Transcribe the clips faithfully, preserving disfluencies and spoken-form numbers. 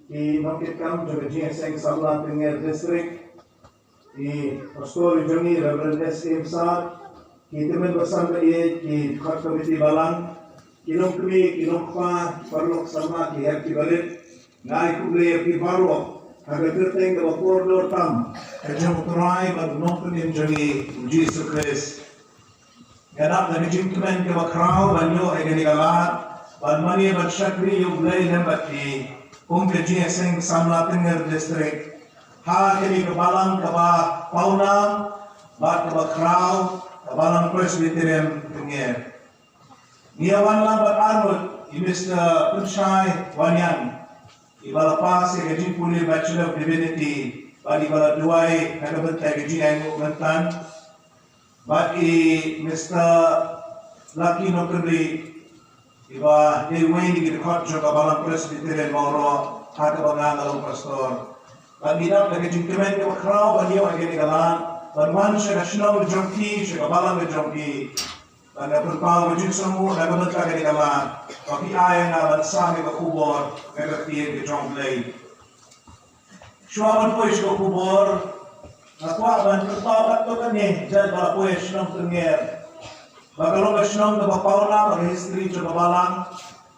Ki nongkitkam jong ka Jingïaseng Samla Tynger District, i Pastor jong ngi Reverend S K Msat, ki tymmen basan ba ïeit, ki khot komiti balang, ki nongkmie, ki nongkpa, paralok samla, ki her ki barit, nga ai khublei ïa phi baroh ha ka kyrteng kaba kordor tam ka jong U Trai bad U Nongpynim jong ngi U Jisu Khrist. Nga dap da ka jingkmen kaba khraw ban ïoh ïa kane ka lad ban mane ban shakri ïa U Blei lem bad phi kum ka Jingïaseng Samla Tynger District ha kane ka balang kaba pawnam bad kaba khraw, ka Balang Presbyterian Tynger. Ngi ïa wan lang bad arngut i Mister Pynshai Wanniang, iba la pass ïa ka jingpule Bachelor of Divinity bad iba la duwai na ka bynta ka jingainguh mynta. Bad i Mister Lucky Nongkynrih, iba dei uwei na ki dkhot jong ka Balang Presbyterian Mawroh, ha kaba nga nga long pastor. Bad ngi dap da ka jingkmen kaba khraw ban ïoh ïa kane ka lad ban wan sha ka shnong ka jong phi, sha ka balang ka jong phi. Bad nga pynpaw ka jingsngewnguh na ka bynta kane ka lad ba phi ai ïa nga ban sam ïa ka khubor na ka ktien ka jong U Blei. Shuwa ban poi sha ka khubor, nga kwah ban pynpaw katto katne jait ba la poi ha shnong Tynger. Ba ka long ka shnong kaba pawnam ha ka history jong ka balang.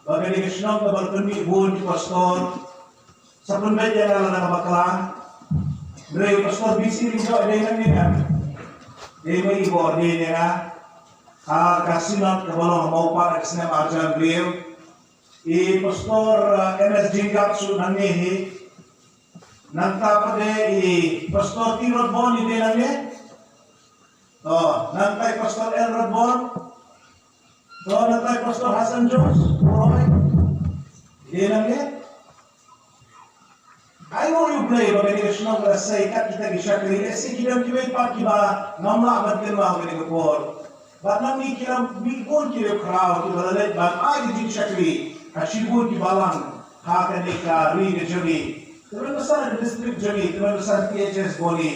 Ba ka dei ka shnong kaba la pynmih bun ki pastor. Sa pynbeit ïa nga lada nga bakla. Hynrei Pastor B C Lyngdoh dei nangne em? Dei ma i bor dei ne nga. Ha ka synod kaba long ha Mawpar ha ka snem ar hajar hynriew. I Pastor, eh, M S Jingkap shu nangne hi. Nangta pat de i Pastor T Rodbon i dei nangne. To, nangta i Pastor L Rodbon. To, nangta i Pastor Hassan Jones. Oi. I dei nangne. Ai, ïa U Blei ba kane ka shnong ka la sei kat kita ki shakri, lehse ki don kiwei pat kiba ngam lah ban kynmaw ha kane ka por. Bad nangne ki la mih bun ki riewkhraw kiba la leit ban ai ka jingshakri ha shibun ki balang ha kane ka ri ka jong ngi. Tymmen basan ka district jong ngi, tymmen basan P H S Boni,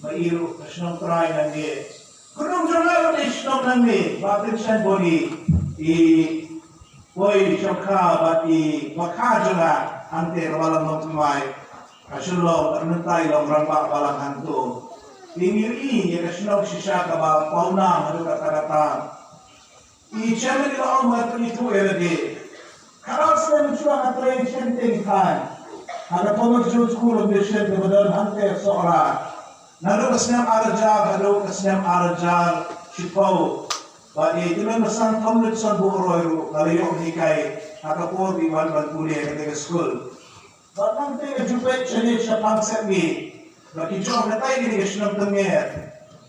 ba i ruh ka shnong trai nangne. Kynhun jong nga ruh dei shnong nangne, Bah Vincent Boni, i poi shongkha bad i bakha jong nga hangtei ha ka balang Nongthymmai ha Shillong, bad mynta i long rangbah balang hangto. Te ngi ïohi ïa ka shnong shisha kaba pawnam haduh katta katta. I chairman i la ong ba ngan pyni ïa lade. Khadar snem mynshuwa nga trei shen teng than ha ka Thomas Jones School of Mission kaba don hangtei ha Sohra. Naduh ka snem ar hajar haduh ka snem ar hajar shiphew. Bad i Tymmen Basan Thomlinson Buhroi ruh nga la ïoh hikai ha ka por ba i wan ban pule ha kata ka skul. Bad nangta nga ju peit shane shaphang sepngi ba ki jong katai kine ki shnong Tynger.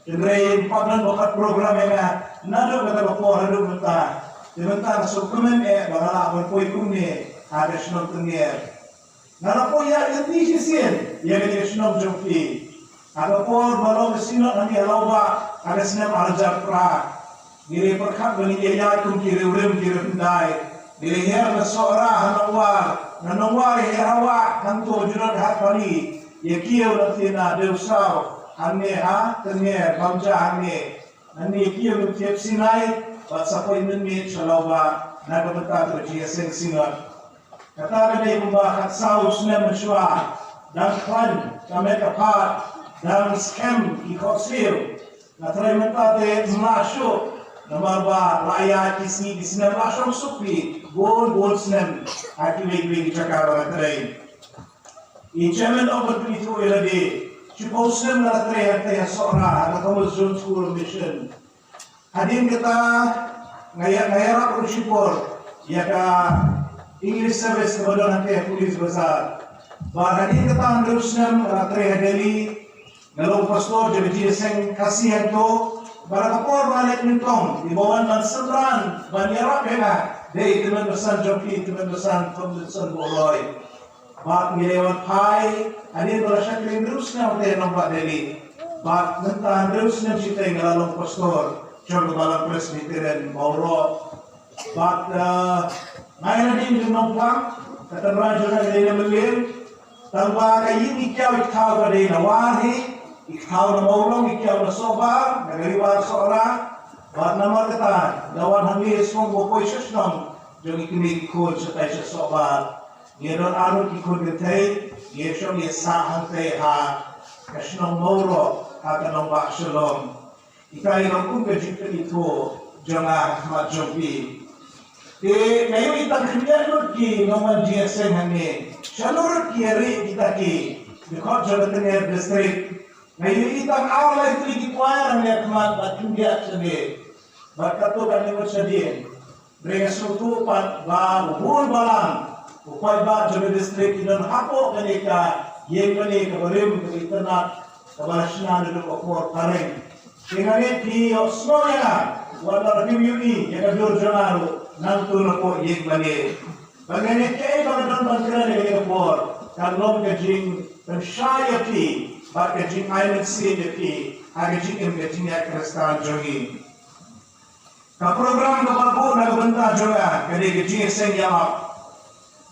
Hynrei ym pat don ba khot program ïa nga naduh kata ka por haduh mynta. Te mynta nga sngewkmen eh ba nga lah ban poi kumne ha ka shnong Tynger. Nga la poi ïa lynti shisien ïa kane ka shnong jong phi. Ha ka por ba long ka synod hangne ha Lawbah ha ka snem ar hajar phra. Ngi la pyrkhat ba ngin ïaid kum ki riewrim ki riewhyndai. Ngi la hiar na Sohra ha Nongwar, na Nongwar ïa hiar ha Wah, hangto ju don ha Pali. Ïa kiew na Tiana Dewsaw, hangne ha Tynger, Bamja hangne. Hangne ïa kiew na Tiep Sinai, bad sa poi mynmiet sha Lawbah na ka bynta ka jingïaseng synod. Kata ka dei kumba khatsaw snem mynshuwa, dang khlaiñ ka met ka phad, dang skhem ki khohsiew. Nga trei mynta te ym lah shuh, namar ba la ïaid ki sngi ki snem la shong suk phi, bun bun snem ha kiwei kiwei ki jaka ba nga trei. I chairman ong ban pyni ïa lade, shiphew snem nga la trei hangtei ha Sohra ha ka Thomas Jones School of Mission. Hadien kata nga ïa, nga ïarap ruh shipor ïa ka English service kaba don hangtei ha Police Bazar. Bad hadien kata hynriew snem nga la trei ha Delhi, nga long pastor jong ka Jingïaseng Khasi hangto. Bad ha ka por ba nga leit nyngkong, iba wan ban synran ban ïarap ïa nga dei i Tymmen Basan jong phi, i Tymmen Basan Thomlinson Buhroi. Bad ngi la wan phai hadien ba la shakri hynriew snem te nongbah Delhi. Bad mynta hynriew snem shiteng nga la long pastor jong ka Balang Presbyterian Mawroh. Bad, eh, nga ïa la ding jong Nongplang, ka tynrai jong nga ka dei na Mylliem. Tang ba ka ïing i kiaw i kthaw ka dei na War hi, i kthaw na Mawlong, i kiaw na Sohbar, na ka Ri War Sohra. Bad namar kata nga wan hangne sngewbha poi sha shnong jong i kmie ki khun shatai sha Sohbar. Ïa don arngut ki khun kynthei, ïa shong ïa sah hangtei ha ka shnong Mawroh, ha ka nongbah Shillong. Ita i long kum ka jingpynithuh jong nga ha khmat jong phi. Te nga ïohi tang khyndiat lut ki nongwan jingïaseng hangne. Shalor ki ïa ri kita ki dkhot jong ka Tengger District. Nga ïohi tang ar lai tylli ki choir hangne ha khmat bad khyndiat sha ne. Bad kato kane wat shadien. Hynrei nga sngewthuh pat ba u bun balang u paidbah jong ka district ki don hapoh kane ka ïing mane kaba rim kaba itynnat kaba la shna naduh ka por phareng. Te nga ngeit phi ïohsngew ïa nga wat la phim ïohi ïa ka dur jong nga ruh nangtu napoh ïing mane. Ba nga ngeit kaei ba nga don ban kren ïa kane ka por kan long ka jingpynshai ïa phi bad ka jingai mynsiem ïa phi ha ka jingim ka jingïaid Khristan jong ngi. Ka program kaba buh na ka bynta jong nga ka dei ka jingïaseng ïalap.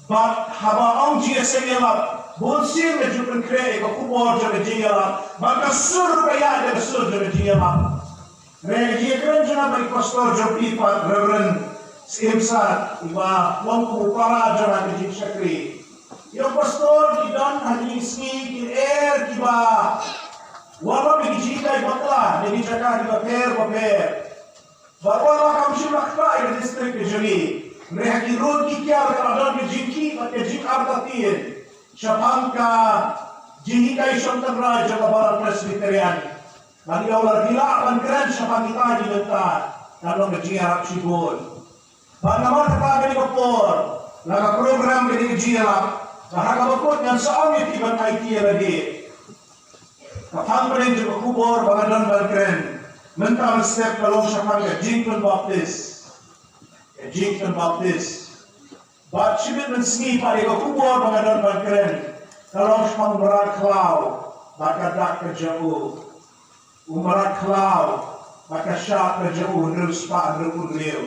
Bad haba ong jingïaseng ïalap, bun sien ka jingpynkhreh ïa ka khubor jong ka jingïalap bad ka sur ka ïaid ïa ka sur jong ka jingïalap. Hynrei ka jingïakren jong nga bad i pastor jong phi pat Reverend Syiem Sad, iba long kum u para jong nga ka jingshakri. Ïa u pastor ki don ha ki sngi ki er kiba wallam ïa ki jinghikai bakla na ki jaka kiba pher bapher. Bad wat la kam shym la ktah ïa ka district ka jong ngi. Hynrei ha ki rud ki kiar ka la don ka jingkit bad ka jingartatien shaphang ka jinghikai shong tynrai jong ka Balang Presbyterian. Bad ïa u la ki lah ban kren shaphang kita ki bynta ka long ka jingïarap shibun. Bad namar kata kane ka por la ka program kane ka jingïarap. Bad ha kaba kut ngan sa ong ïa phi ban aiti ïa lade. Ka phang pdeng jong ka khubor ba nga don ban kren mynta mynstep ka long shaphang ka jingpynbaptis. Ka jingpynbaptis. Bad shibit mynsngi pat ïa ka khubor ba nga don ban kren ka long shaphang u mrad khlaw bad ka dak ka jong u. U mrad khlaw bad ka shad ka jong u hynriew spah hynriew phew hynriew.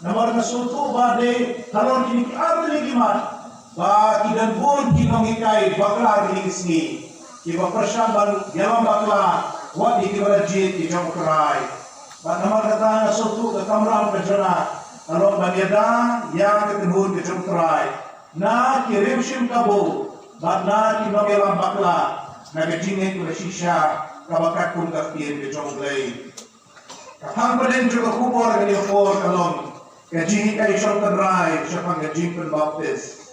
Namar nga sngewthuh ba dei halor kine ki ar tylli ki mat ba ki don bun ki nonghikai bakla kine ki sngi kiba pyrshang ban ïalam bakla wat ïa kiba la jied ki jong U Trai. Bad namar kata nga sngewthuh ka kamram ka jong nga ka long ban ïada ïa ka kynhun ka jong U Trai na ki rim shim kabu bad na ki nongïalam bakla na ka jingngeit kaba shisha kaba katkum ka ktien ka jong U Blei. Ka phang pdeng jong ka khubor kane ka por ka long ka jinghikai shong tynrai shaphang ka jingpynbaptis.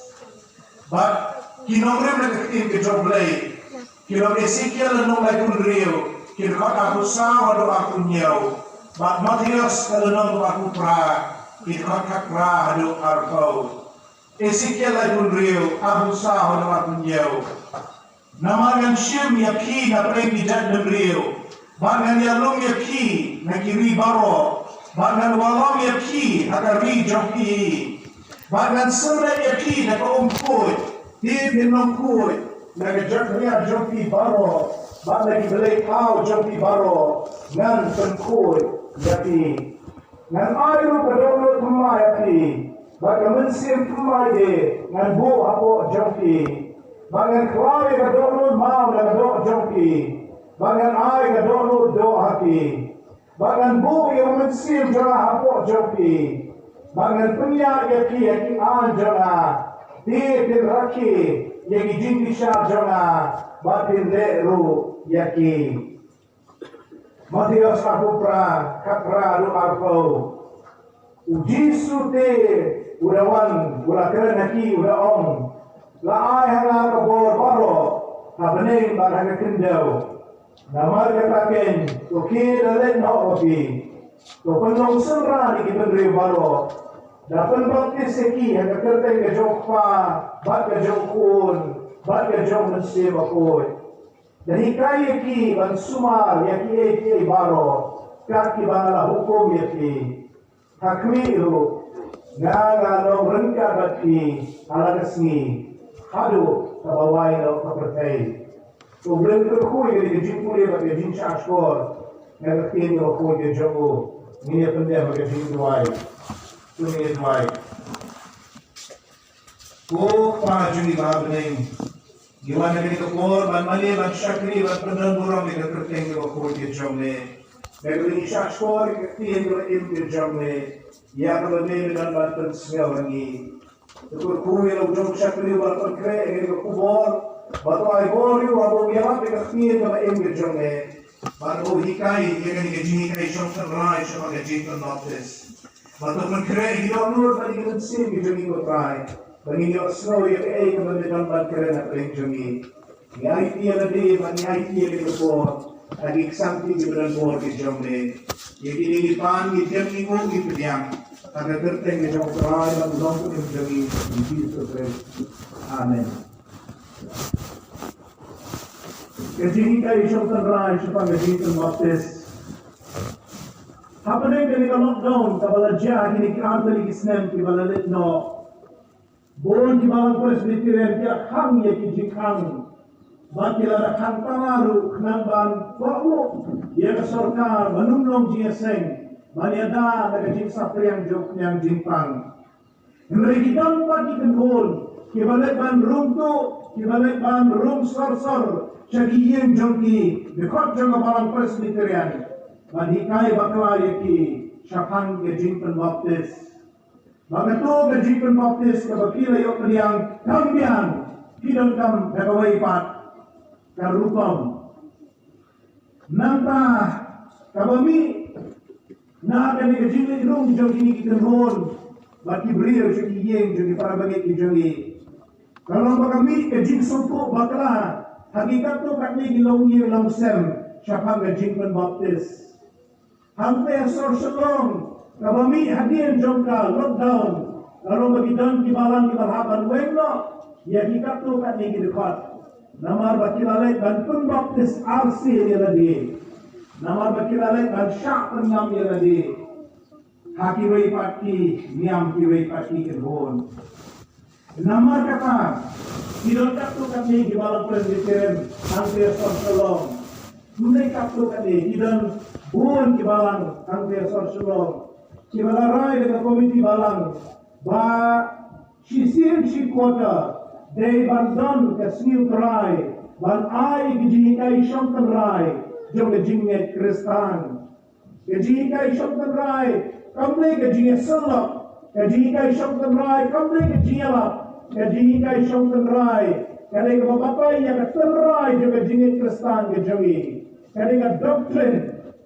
Bad ki nongrim na ka ktien ka jong U Blei ki long Esekiel lynnong laiphew hynriew ki dkhot arphew saw haduh arphew hynñiew. Bad Mathaios ka lynnong arphew phra ki dkhot khatphra haduh arphew. Esekiel laiphew hynriew arphew saw haduh arphew hynñiew. Namar ngan shim ïa phi na pdeng ki jaitbynriew bad ngan ïalum ïa phi na ki ri baroh bad ngan wallam ïa phi ha ka ri jong phi. Bad ngan symret ïa phi da ka um khuid, te phin long khuid na ka jakhlia jong phi baroh bad na ki blei thaw jong phi baroh ngan pynkhuid ïa phi. Ngan ai ruh ka dohnud thymmai ha phi bad ka mynsiem thymmai de ngan buh hapoh jong phi. Bad ngan khlaw ïa ka dohnud maw na ka doh jong phi bad ngan ai ka dohnud doh ha phi. Bad ngan buh ïa u mynsiem jong nga hapoh jong phi bad ngan pynïaid ïa phi ïa ki aiñ jong nga. Te phin rakhe ïa ki jingbishar jong nga bad phin leh ruh ïa ki. Mathaios arphew phra, khatphra haduh arphew. U Jisu te u da wan, u la kren ha ki, u da ong, la ai ha nga ka bor baroh ha bneng bad ha ka khyndew. Namar kata keiñ to khie da leit noh ma phi, to pynlong synran ïa ki bynriew baroh, da pynbaptis ïa ki ha ka kyrteng ka jong u Kpa bad ka jong u Khun bad ka jong u Mynsiem Bakhuid. Da hikai ïa ki ban sumar ïa kiei kiei baroh kat kiba nga la hukum ïa phi. Ha khmih ruh, nga nga long ryngkat bad phi ha la ka sngi haduh kaba wai noh ka pyrthei. To U Blei un kyrkhu ïa ka jingpule bad ka jingshahshkor na ka ktien kaba khuid ka jong u. Ngin ïa pyndem ha ka jingduwai. To ngin ïa duwai. Ko Kpa jong ngi ba ha bneng, ngi wan ha kane ka por ban mane, ban shakri, ban pyndon burom ïa ka kyrteng kaba khuid ka jong me. Me kaba ngi shahshkor ïa ka ktien kaba im ka jong me, ïa kaba me me don ban pynsngew ha ngi. Te kyrkhu ïa la u jong u shakri uba la pynkhreh ïa kane ka khubor, ba to ai bor ïa u haba u ïalap ïa ka ktien kaba im ka jong me, bad ba u hikai ïa kane ka jinghikai shong tynrai shaphang ka jingpynbaptis. Bad to pynkhreh ïa ki dohnud bad ïa ki mynsiem ki jong ngi, ko Trai, ba ngin ïohsngew ïa kaei kaba me don ban kren hapdeng jong ngi. Ngi aiti ïa lade bad ngi aiti ïa kane ka por ha ki ksangti kiba don bor ki jong me. Ïa kine ngi pan, ngi dem, ngi nguh, ngi pdiang ha ka kyrteng ka jong U Trai bad U Nongpynim jong ngi, U Jisu Khrist. Amen. Ka jinghikai shong tynrai shaphang ka jingpynbaptis. Hapdeng kane ka lockdown kaba la jia ha kine ki ar tylli ki snem kiba la leit noh, bun ki balang Presbyterian ki la khang ïa ki jingkhang, bad ki la da khang tala ruh khnang ban kohnguh ïa ka sorkar ban ym long jingïaseng, ban ïada da ka jingsaphriang jong u khñiang jingpang. Hynrei ki don pat ki kynhun kiba leit ban rung tuh, kiba leit ban rung sor sor sha ki ïing jong ki, dkhot jong ka balang Presbyterian, ban hikai bakla ïa ki shaphang ka jingpynbaptis. Ba kato ka jingpynbaptis kaba ki la ïoh pdiang kham biang, ki donkam da kawei pat ka rukom. Nangta kaba mih na kane ka jingleit rung jong kine ki kynhun bad ki briew sha ki ïing jong ki para bangeit ki jong ngi, ka long ba ka mih ka jingsngewthuh bakla ha ki katto katne ki longïing longsem shaphang ka jingpynbaptis. Hangtei ha sor Shillong, kaba mih hadien jong ka lockdown, ka long ba ki don ki balang kiba la hap ban weng noh ïa ki katto katne ki dkhot, namar ba ki la leit ban pynbaptis arsien ïa lade, namar ba ki la leit ban shah pynngam ïa lade ha kiwei pat ki niam, kiwei pat ki kynhun. Namar kata, ki don katto katne ki balang Presbyterian hangtei ha sor Shillong. Ym dei katto katne, ki don bun ki balang hangtei ha sor Shillong kiba la rai da ka komiti balang ba shisien shi quarter dei ban don ka sngi U Trai ban ai ka jinghikai shong tynrai jong ka jingngeit Khristan. Ka jinghikai shong tynrai kam dei ka jingïasyllok. Ka jinghikai shong tynrai kam dei ka jingïalap. Ka jinghikai shong tynrai ka dei kaba batai ïa ka tynrai jong ka jingngeit Khristan ka jong ngi. Ka dei ka doctrine,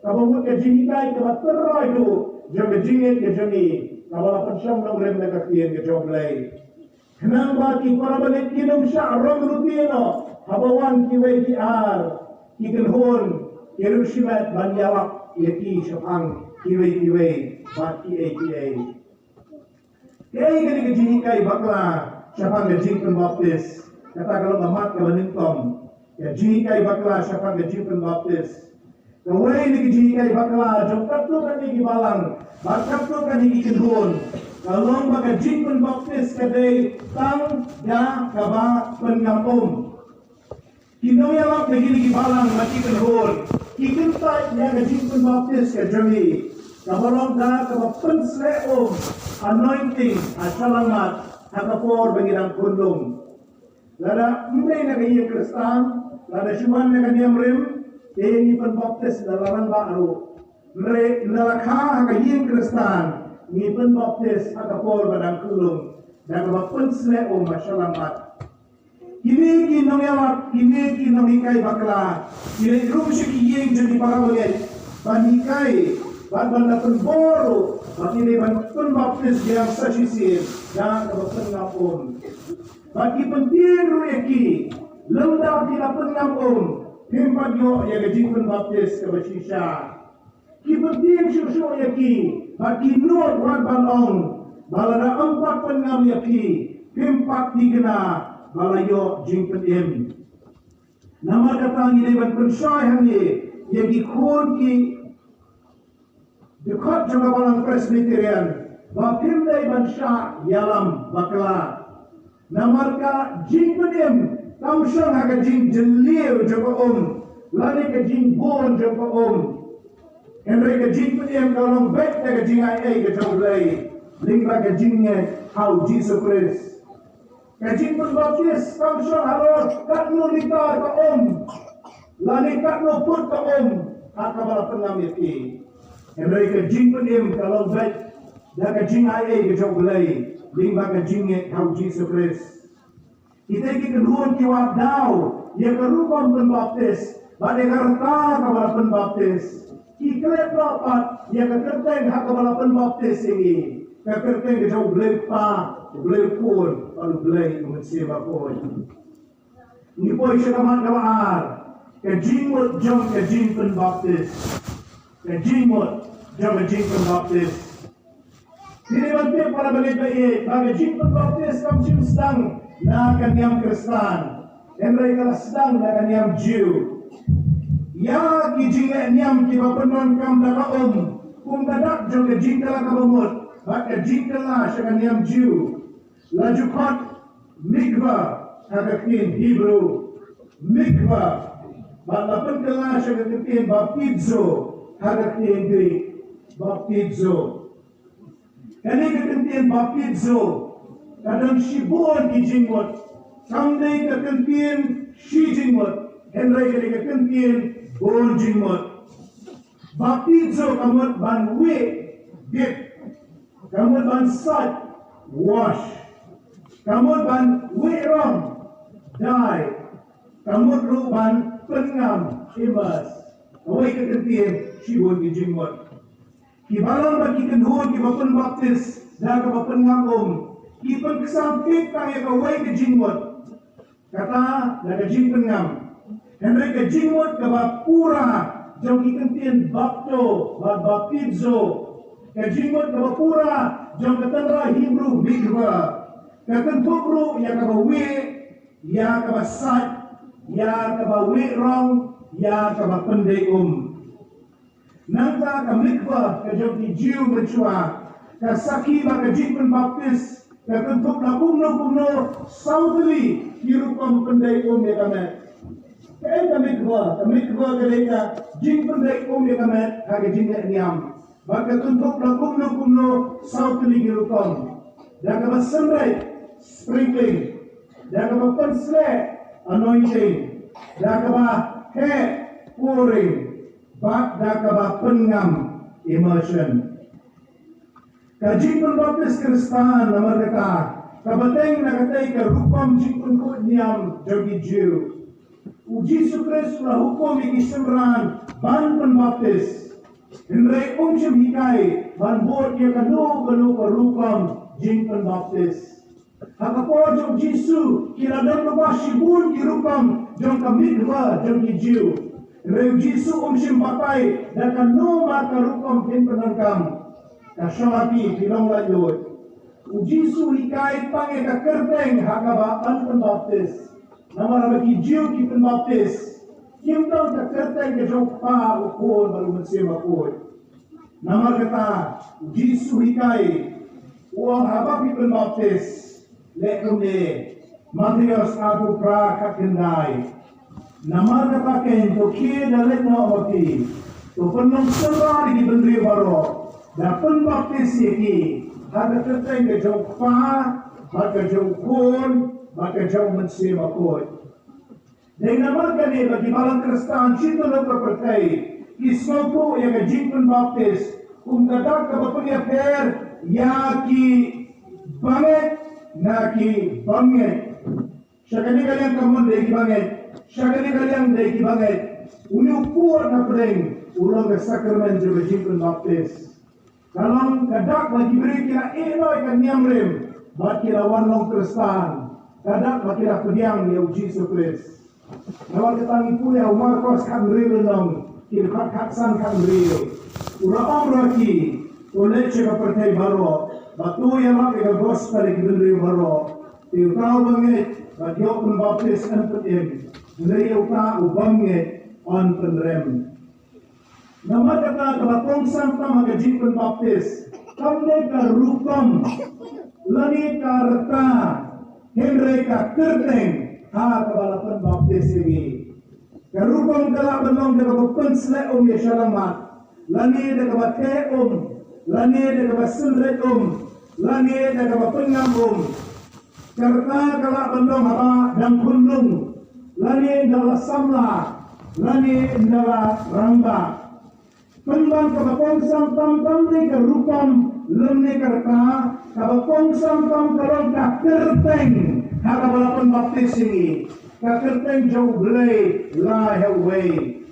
kaba mut ka jinghikai kaba tynrai duh jong ka jingngeit ka jong ngi, kaba la pynshong nongrim na ka ktien ka jong U Blei. Khnang ba ki para bangeit kin ym shah rong lute noh haba wan kiwei ki ar, ki kynhun ki ruh shimet ban ïalap ïa ki shaphang kiwei kiwei bad kiei kiei. Kaei kane ka jinghikai bakla shaphang ka jingpynbaptis? Kata ka long ka mat kaba nyngkong, ka jinghikai bakla shaphang ka jingpynbaptis. Kawei na ki jinghikai bakla jong katto katne ki balang bad katto katne ki kynhun ka long ba ka jingpynbaptis ka dei tang da kaba pynngam um. Ki nongïalap na kine ki balang bad ki kynhun ki kyntait ïa ka jingpynbaptis ka jong ngi, kaba long da kaba pynshlei um, anointing, ha shyllangmat ha ka por ba ngi dang khunlung. Lada ym dei na ka ïing Khristan, lada shu wan na ka niam rim, te ngi pynbaptis da la rangbah ruh. Hynrei lada kha ha ka ïing Khristan, ngi pynbaptis ha ka por ba dang khunlung, da kaba pynshlei um ha shyllangmat. Kine ki nongïalap, kine ki nonghikai bakla, ki leit rung sha ki ïing jong ki para bangeit ban hikai bad ban da pynbor ruh ba ki dei ban pynbaptis biang sa shisien da kaba pynngam um. Bad ki pyntieng ruh ïa ki, lymda phi la pynngam um, phim pat ïoh ïa ka jingpynbaptis kaba shisha. Ki pyntieng shuh shuh ïa ki bad ki nud wat ban ong ba lada ym pat pynngam ïa phi, phim pat thikna ba la ïoh jingpynim. Namar kata ngi dei ban pynshai hangne ïa ki khun ki dkhot jong ka balang Presbyterian ba phim dei ban shah ïalam bakla. Namar ka jingpynim kam shong ha ka jingjylliew jong ka um lane ka jingbun jong ka um. Hynrei ka jingpynim ka long beit da ka jingaiei ka jong U Blei lyngba ka jingngeit ha U Jisu Khrist. Ka jingpynbaptis kam shong halor katno litar ka um lane katno phut ka um ha kaba la pynngam ïa phi. Hynrei ka jingpynim ka long beit da ka jingaiei ka jong U Blei lyngba ka jingngeit ha u Jisu Khrist. Kita ki kynhun ki wad daw ïa ka rukom pynbaptis bad ïa ka rta kaba la pynbaptis. Ki klet noh pat ïa ka kyrteng ha kaba la pynbaptis ïa ngi, ka kyrteng ka jong U Blei Kpa, U Blei Khun bad U Blei U Mynsiem Bakhuid. Ngi poi sha ka mat kaba ar, ka jingmut jong ka jingpynbaptis. Ka jingmut jong ka jingpynbaptis. Ngi dei ban tip, para bangeit ba ïeit, ba ka jingpynbaptis kam shym sdang na ka niam Khristan, hynrei ka la sdang na ka niam Jiw. Ïa ki jingeh niam kiba pyndonkam da ka um kum ka dak jong ka jingkylla kaba mut bad ka jingkylla sha ka niam Jiw, la ju khot mikvah ha ka ktien Hebru, mikvah, bad la pynkylla sha ka ktien baptizo ha ka ktien Grik, baptizo. Kane ka ktien baptizo ka don shibun ki jingmut. Kam dei ka ktien shi jingmut, hynrei ka dei ka ktien bun jingmut. Baptizo ka mut ban wieh, dip. Ka mut ban sait, wash. Ka mut ban wieh rong, dye. Ka mut ruh ban pynngam, immerse. Kawei ka ktien, shibun ki jingmut. Ki balang bad ki kynhun kiba pynbaptis da kaba pynngam um, ki pynksan peit tang ïa kawei ka jingmut, kata da ka jingpynngam. Hynrei ka jingmut kaba pura jong ki ktien bapto bad baptizo, ka jingmut kaba pura jong ka tynrai Hebru mikvah, ka kynthup ruh ïa kaba wieh, ïa kaba sait, ïa kaba wieh rong, ïa kaba pyndei um. Nangta ka mikvah ka jong ki Jiw mynshuwa ka sakhi ba ka jingpynbaptis ka kynthup la kumno kumno saw tylli ki rukom pyndei um ïa ka met. Kaei ka mikvah? Ka mikvah ka dei ka jingpyndei um ïa ka met ha ka jingeh niam. Bad ka kynthup la kumno kumno saw tylli ki rukom. Da kaba synreit, sprinkling. Da kaba pynsleh, anointing. Da kaba heh, pouring. Bad da kaba pynngam, immersion. Ka jingpynbaptis Khristan namar kata ka bteng na katei ka rukom jingpynkhuid niam jong ki Jiw. U Jisu Khrist u la hukum ïa ki synran ban pynbaptis. Hynrei um shym hikai ban bud ïa kano kano ka rukom jingpynbaptis. Ha ka por jong u Jisu ki la don lypa shibun ki rukom jong ka mikvah jong ki Jiw. Hynrei u Jisu um shym batai da kano ma ka rukom phin pyndonkam. Ka shong ha phi, phi long laitluid. U Jisu u hikai tang ïa ka kyrteng ha kaba yn pynbaptis. Namar haba ki Jiw ki pynbaptis, kim don ka kyrteng ka jong u Kpa, u Khun bad u Mynsiem Bakhuid. Namar kata, u Jisu u hikai, u ong haba phi pynbaptis, leh kumne. Mathaios arphew phra khatkhyndai. Namar kata keiñ to khie da leit noh ma phi, to pynlong synran ïa ki bynriew baroh, da pynbaptis ïa ki ha ka kyrteng ka jong u Kpa bad ka jong u Khun bad ka jong u Mynsiem Bakhuid. Dei namar kane ba ki balang Khristan shityllup ka pyrthei ki sngewthuh ïa ka jingpynbaptis kum ka dak kaba pynïapher ïa ki bangeit na ki bymngeit. Sha kane ka liang ka mut dei ki bangeit, sha kane ka liang dei ki bangeit. Une u pud na pdeng u long ka sakramen jong ka jingpynbaptis. Ka long ka dak ba ki briew ki la ïeh noh ïa ka niam rim bad ki la wan long Khristan. Ka dak ba ki la pdiang ïa u Jisu Khrist. Namar kata ngi pule ha u Markos khathynriew lynnong, ki dkhot khatsan khathynriew. U la ong ruh ïa ki, to leit sha ka pyrthei baroh bad to ïalap ïa ka gospel ïa ki bynriew baroh. Te uta uba ngeit bad ïoh pynbaptis yn pynim, hynrei ïa uta u bym ngeit yn pynrem. Namar kata kaba kongsan tam ha ka jingpynbaptis kam dei ka rukom lane ka rta, hynrei ka kyrteng ha kaba la pynbaptis ïa ngi. Ka rukom ka lah ban long da kaba pynsleh um ïa shalangmat, lane da kaba theh um, lane da kaba synreit um, lane da kaba pynngam um. Ka rta ka lah ban long haba dang khunlung, lane ynda la samla, lane ynda la rangbah. Pynban kaba kongsan tam tam dei ka rukom Lymne ka rta kaba kongsan tam ka long ka kyrteng ha kaba la pynbaptis ïa ngi. Ka kyrteng jong U Blei la ha uwei.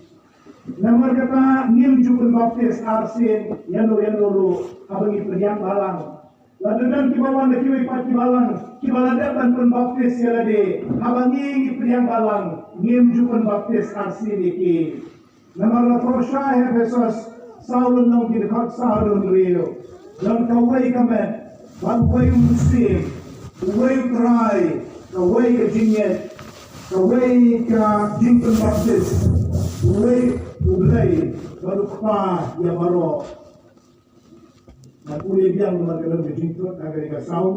Namar kata ngim ju pynbaptis arsien ïano ïano ruh haba ngi pdiang balang. Lada don kiba wan na kiwei pat ki balang kiba la dep ban pynbaptis ïa lade, haba ngi ngi pdiang balang ngim ju pynbaptis arsien ïa ki. Namar la thoh shai ha Ephesos saw lynnong ki dkhot saw, don riew, don kawei ka met bad uwei u Mynsiem, uwei u Trai, kawei ka jingngeit, kawei ka jingpynbaptis, uwei U Blei bad U Kpa ïa baroh. Nga pule biang namar ka don ka jingtut ha kane ka saw.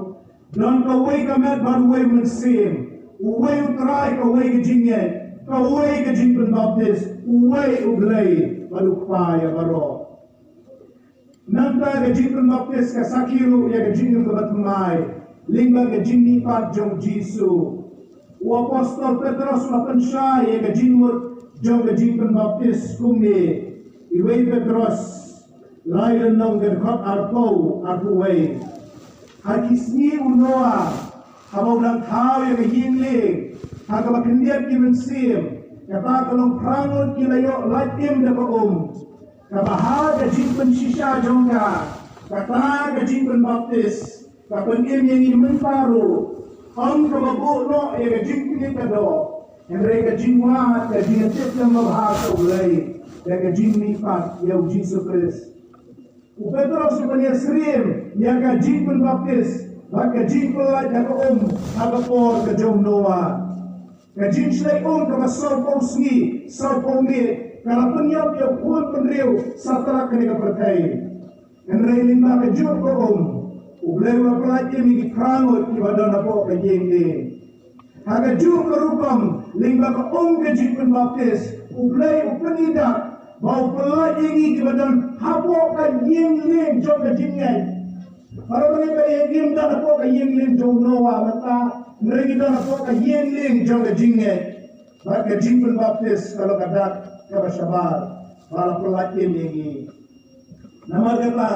Don kawei ka met bad uwei u Mynsiem, uwei u Trai, kawei ka jingngeit, kawei ka jingpynbaptis, uwei U Blei bad U Kpa ïa baroh. Nangta ka jingpynbaptis ka sakhi ruh ïa ka jingim kaba thymmai lyngba ka jingmihpat jong U Jisu. U apostol Petros u la pynshai ïa ka jingmut jong ka jingpynbaptis kumne. Iwei Petros lai lynnong ka dkhot arphew, arphew wei. Ha ki sngi u Noah, haba u dang thaw ïa ka ïing lieng ha kaba khyndiat ki mynsiem, kata ka long phra ngut ki la ïoh lait im da ka um. Kaba ha ka jingpynshisha jong ka, kata ka jingpynbaptis, ka pynim ïa ngi mynta ruh, ym kaba buh noh ïa ka jingkit ka doh, hynrei ka jingwad ka jingïatiplem babha ka U Blei da ka jingmihpat ïa U Jisu Khrist. U Petros u pynïasyriem ïa ka jingpynbaptis bad ka jingpyllait da ka um ha ka por ka jong u Noah. Ka jingshlei um kaba sawphew sngi sawphew miet ka la pynïap ïa u khun bynriew satlak kane ka pyrthei. Hynrei lyngba kajuh ka um, U Blei u la pyllait ïa ki phra ngut kiba don hapoh ka ïing lieng. Ha kajuh ka rukom, lyngba ka um ka jingpynbaptis, U Blei u pyni da ba u pyllait ïa ngi kiba don hapoh ka ïing lieng jong ka jingngeit. Para bangeit, ba ïa ngi ngim don hapoh ka ïing lieng jong u Noah mynta, hynrei ngi don hapoh ka ïing lieng jong ka jingngeit. Bad ka jingpynbaptis ka long ka dak kaba shabar ba la pyllait ïa ngi. Namar kata,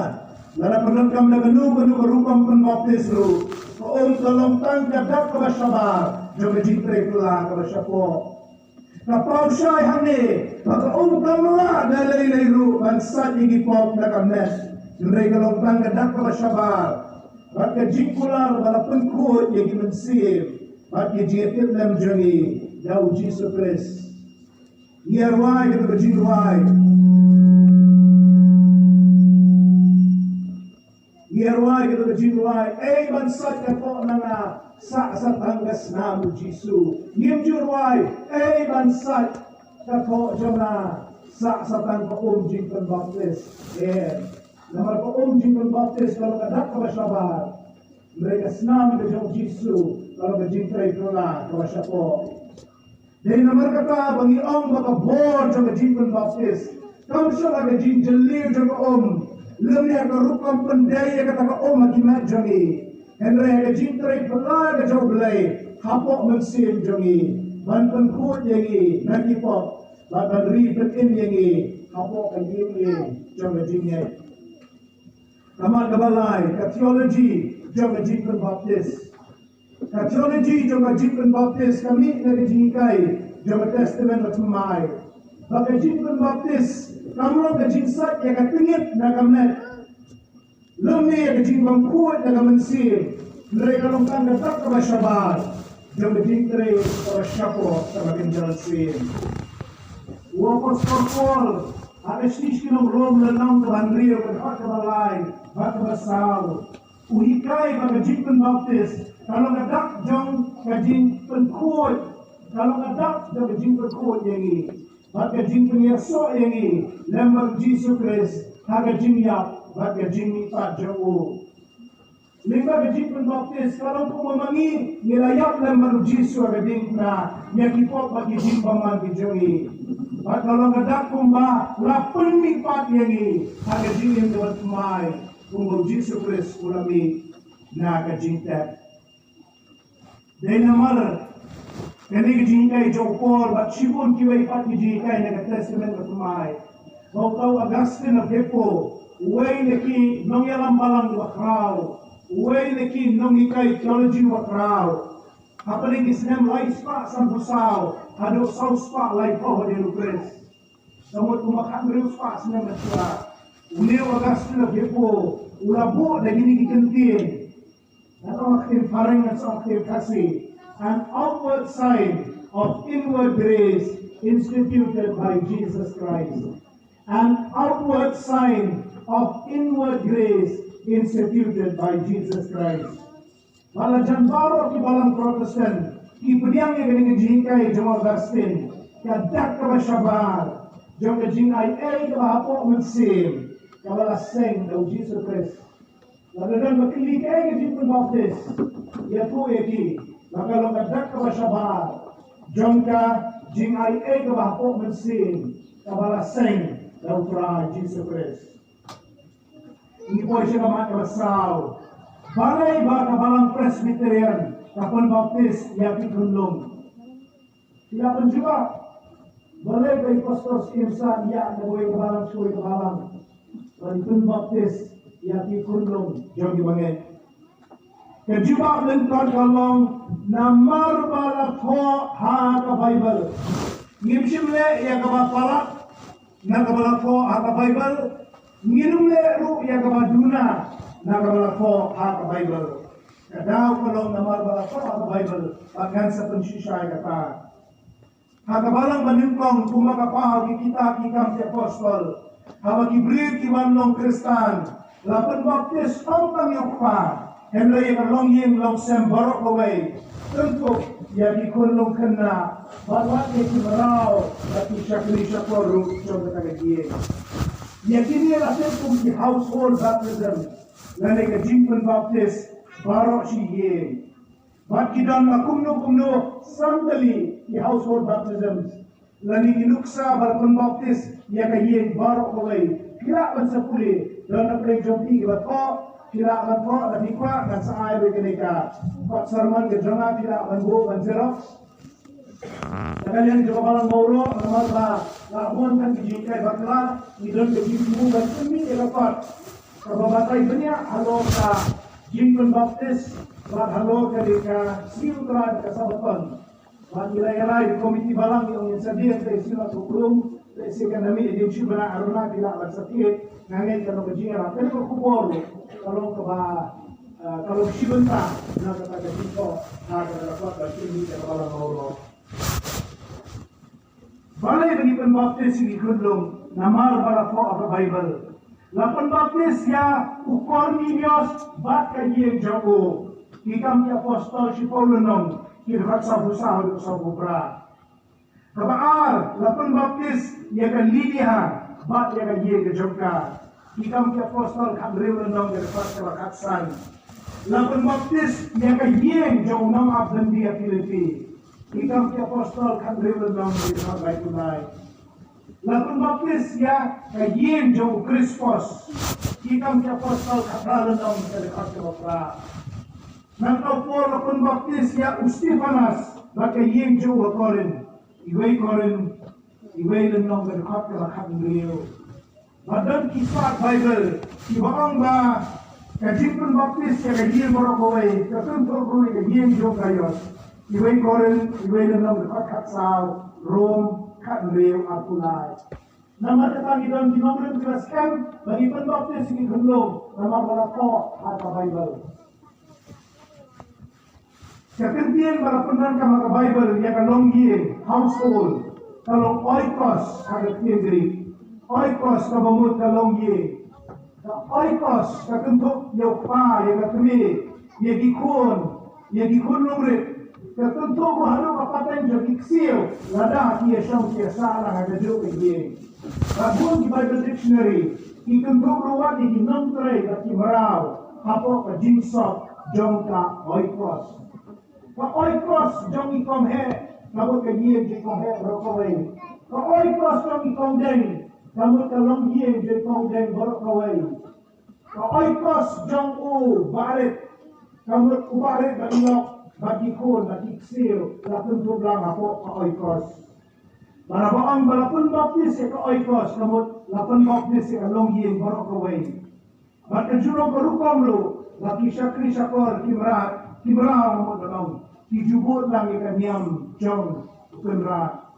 lada pyndonkam da kano kano ka rukom pynbaptis ruh, ka um ka long tang ka dak kaba shabar jong ka jingtrei phylla kaba shapoh. Ka paw shai hangne ba ka um kam lah da lei lei ruh ban sait ïa ki pop na ka met, hynrei ka long tang ka dak kaba shabar bad ka jingkular ba la pynkhuid ïa ki mynsiem bad ki jingïatiplem jong ngi da U Jisu Khrist. Ngi ïa rwai kata ka jingrwai. Ngi ïa rwai kata ka jingrwai. Ei ban sait ka thoh na nga, sah sa tang ka snam U Jisu. Ngim ju rwai, ei ban sait ka thoh jong nga, sah sa tang ka um jingpynbaptis. Em. Namar ka um jingpynbaptis ka long ka dak kaba shabar. Hynrei ka snam ka jong U Jisu ka long ka jingtrei phylla kaba shapoh. Dei namar kata ba ngi ong ba ka bor jong ka jingpynbaptis kam shym ha ka jingjylliew jong ka um, lymne ha ka rukom pyndei ïa kata ka um ha ki met jong ngi. Hynrei ha ka jingtrei phylla ka jong U Blei hapoh mynsiem jong ngi, ban pynkhuid ïa ngi na ki pop bad ban ri pynim ïa ngi hapoh ka ïing lieng jong ka jingngeit. Ka mat kaba lai, ka theology jong ka jingpynbaptis. Ka theology jong ka jingpynbaptis ka mih na ka jinghikai jong ka Testament Bathymmai. Ba ka jingpynbaptis kam long ka jingsait ïa ka tyngit na ka met, lymne ïa ka jingbymkhuid na ka mynsiem, hynrei ka long tang ka dak kaba shabar jong ka jingtrei kaba shapoh kaba kynja sien. U Apostol Paul ha ka shithi sha ki nong Rom lynnong kaba hynriew, ka dkhot kaba lai bad kaba saw, u hikai ba ka jingpynbaptis ka long ka dak jong ka jingpynkhuid, ka long ka dak jong ka jingpynkhuid ïa ngi bad ka jingpynïasoh ïa ngi lem bad U Jisu Khrist ha ka jingïap bad ka jingmihpat jong u. Lyngba ka jingpynbaptis ka long kumba ma ngi ngi la ïap lem bad U Jisu ha ka diengphna ïa ki pop bad ki jingbymman ki jong ngi. Bad ka long ka dak kumba la pynmihpat ïa ngi ha ka jingim kaba thymmai, kumba U Jisu Khrist u la mih na ka jingtep. Dei namar kane ka jinghikai jong u Paul bad shibun kiwei pat ki jinghikai na ka Testament Bathymmai, ba uta u Augustine of Hippo Uwei na ki nongïalam balang ba khraw, uwei na ki nonghikai theology ba khraw. Hapdeng ki snem lai spah sanphew saw haduh saw spah laiphew hadien U Khrist. Ka mut kumba khathynriew spah snem mynshuwa, u Leo Augustine of Hippo u la buh da kine ki kyntien. Nga ong ha ka ktien Phareng, nga ong ha ka ktien Khasi. An outward sign of inward grace instituted by Jesus Christ. An outward sign of inward grace instituted by Jesus Christ. Bad la jan baroh ki balang Protestant ki pdiang ïa kane ka jinghikai jong u Augustine, ka dak kaba shabar jong ka jingai ei kaba hapoh mynsiem kaba la seng da u Jisu Khrist. Lada don ba kylli kaei ka jingpynbaptis, ïathuh ïa ki ba ka long ka dak kaba shabar jong ka jingai ei kaba hapoh mynsiem kaba la seng da u Trai Jisu Khrist. Ngi poi sha ka mat kaba saw. Balei ba ka balang Presbyterian ka pynbaptis ïa ki khunlung? Ki la pynjubab. Balei ba i Pastor Syiem Sah ïa kawei ka balang sha kawei ka balang ban pynbaptis ïa ki khunlung jong ki bangeit? Ka jubab lyngkot ka long namar ba la thoh ha ka Baibl. Ngim shym leh ïa kaba palat na kaba la thoh ha ka Baibl. Ngin ym leh ruh ïa kaba duna na kaba la thoh ha ka Baibl. Ka daw ka long namar ba la thoh ha ka Baibl, bad ngan sa pynshisha ïa kata. Ha ka balang banyngkong, kumba ka paw ki kitab Ki Kam ki Apostol, haba ki briew ki wan long Khristan, la pynbaptis ym tang ïa u kpa, hynrei ïa ka longïing longsem baroh kawei, kynthup ïa ki khunlung khynnah bad wat ïa ki mraw bad ki shakri shakor ruh jong kata ka ïing. Ïa kine la tip kum ki household baptism, lane ka jingpynbaptis baroh shi ïing. Bad ki don la kumno kumno san tylli ki household baptisms. Lane ki nuksa ba la pynbaptis ïa ka ïing baroh kawei. Phi lah ban sa pule, don na pdeng jong phi kiba thoh, phi lah ban thoh, lada phi kwah ngan sa ai ruh ïa kane ka kot sermon ka jong nga, phi lah ban buh ban xerox. Na ka liang jong ka balang Mawroh, namar ba la bun tang ki jinghikai bakla, ngi don ka jingthmu ban pynmih ïa ka kot kaba batai bniah halor ka jingpynbaptis bad halor ka dei ka sngi U Trai bad ka Sabaton. Bad ngi la ïalai, ka komiti balang ngi ong ngin sa dei, te shu la thukrum, te shu kan nami ïa dei shu bana aruna ki la ban sa thied, nga ngeit ka long ka jingïarap. Kane ka khubor ka long kaba, eh, ka long shi bynta na kata ka jingthoh ha kata ka kot ba shu mih ïa ka balang Mawroh. Balei ba ngi pynbaptis ïa ki khunlung? Namar ba la thoh ha ka Baibl. La pynbaptis ïa u Kornelios bad ka ïing jong u. Ki Kam ki Apostol shiphew lynnong, ki dkhot sawphew saw haduh sawphew phra. Kaba ar, la pynbaptis ïa ka Lidia bad ïa ka ïing ka jong ka. Ki Kam ki Apostol khathynriew lynnong, ka dkhot kaba khatsan. La pynbaptis ïa ka ïing jong u nongap byndi ha Philipi. Ki Kam ki Apostol khathynriew lynnong, ka dkhot laiphew lai. La pynbaptis ïa ka ïing jong u Krispos. Ki Kam ki Apostol khatphra lynnong, ka dkhot kaba phra. Nangta u Paul la pynbaptis ïa u Stephanas bad ka ïing jong u ha Korinth. Iwei Korinth, iwei lynnong, ka dkhot kaba khathynriew. Ba don ki part Baibl kiba ong ba ka jingpynbaptis ïa ka ïing baroh kawei ka kynthup ruh ïa ka ïing jong u Gaios. Iwei Korinth, iwei lynnong, ka dkhot khatsaw, Rom khathynriew, arphew lai. Namar kata ngi don ki nongrim kiba skhem ba ngi pynbaptis ïa ki khunlung namar ba la thoh ha ka Baibl. Ka kyntien ba la pyndonkam ha ka Baibl ïa ka longïing, household, ka long oikos ha ka ktien Greek. Oikos kaba mut ka longïing. Ka oikos ka kynthup ïa u kpa, ïa ka kmie, ïa ki khun, ïa ki khun nongrit. Ka kynthup ruh haduh ka pateng jong ki ksiew lada ki ïashong ki ïasah lang ha kajuh ka ïing. Bad bun ki Bible dictionary ki kynthup ruh wat ïa ki nongtrei bad ki mraw hapoh ka jingsop jong ka oikos. Ka oikos jong i kong heh, ka mut ka ïing jong i kong heh baroh kawei. Ka oikos jong i kong deng, ka mut ka longïing jong i kong deng baroh kawei. Ka oikos jong u barit, ka mut u barit bad i lok bad ki khun bad ki ksiew la kynthup lang hapoh ka oikos. Para ba ong ba la pynbaptis ïa ka oikos, ka mut la pynbaptis ïa ka longïing baroh kawei. Bad ka junom ka rukom ruh, ba ki shakri shakor ki mrad, ki mraw, ka mut ban ong, ki ju bud lang ïa ka niam jong u Kynrad.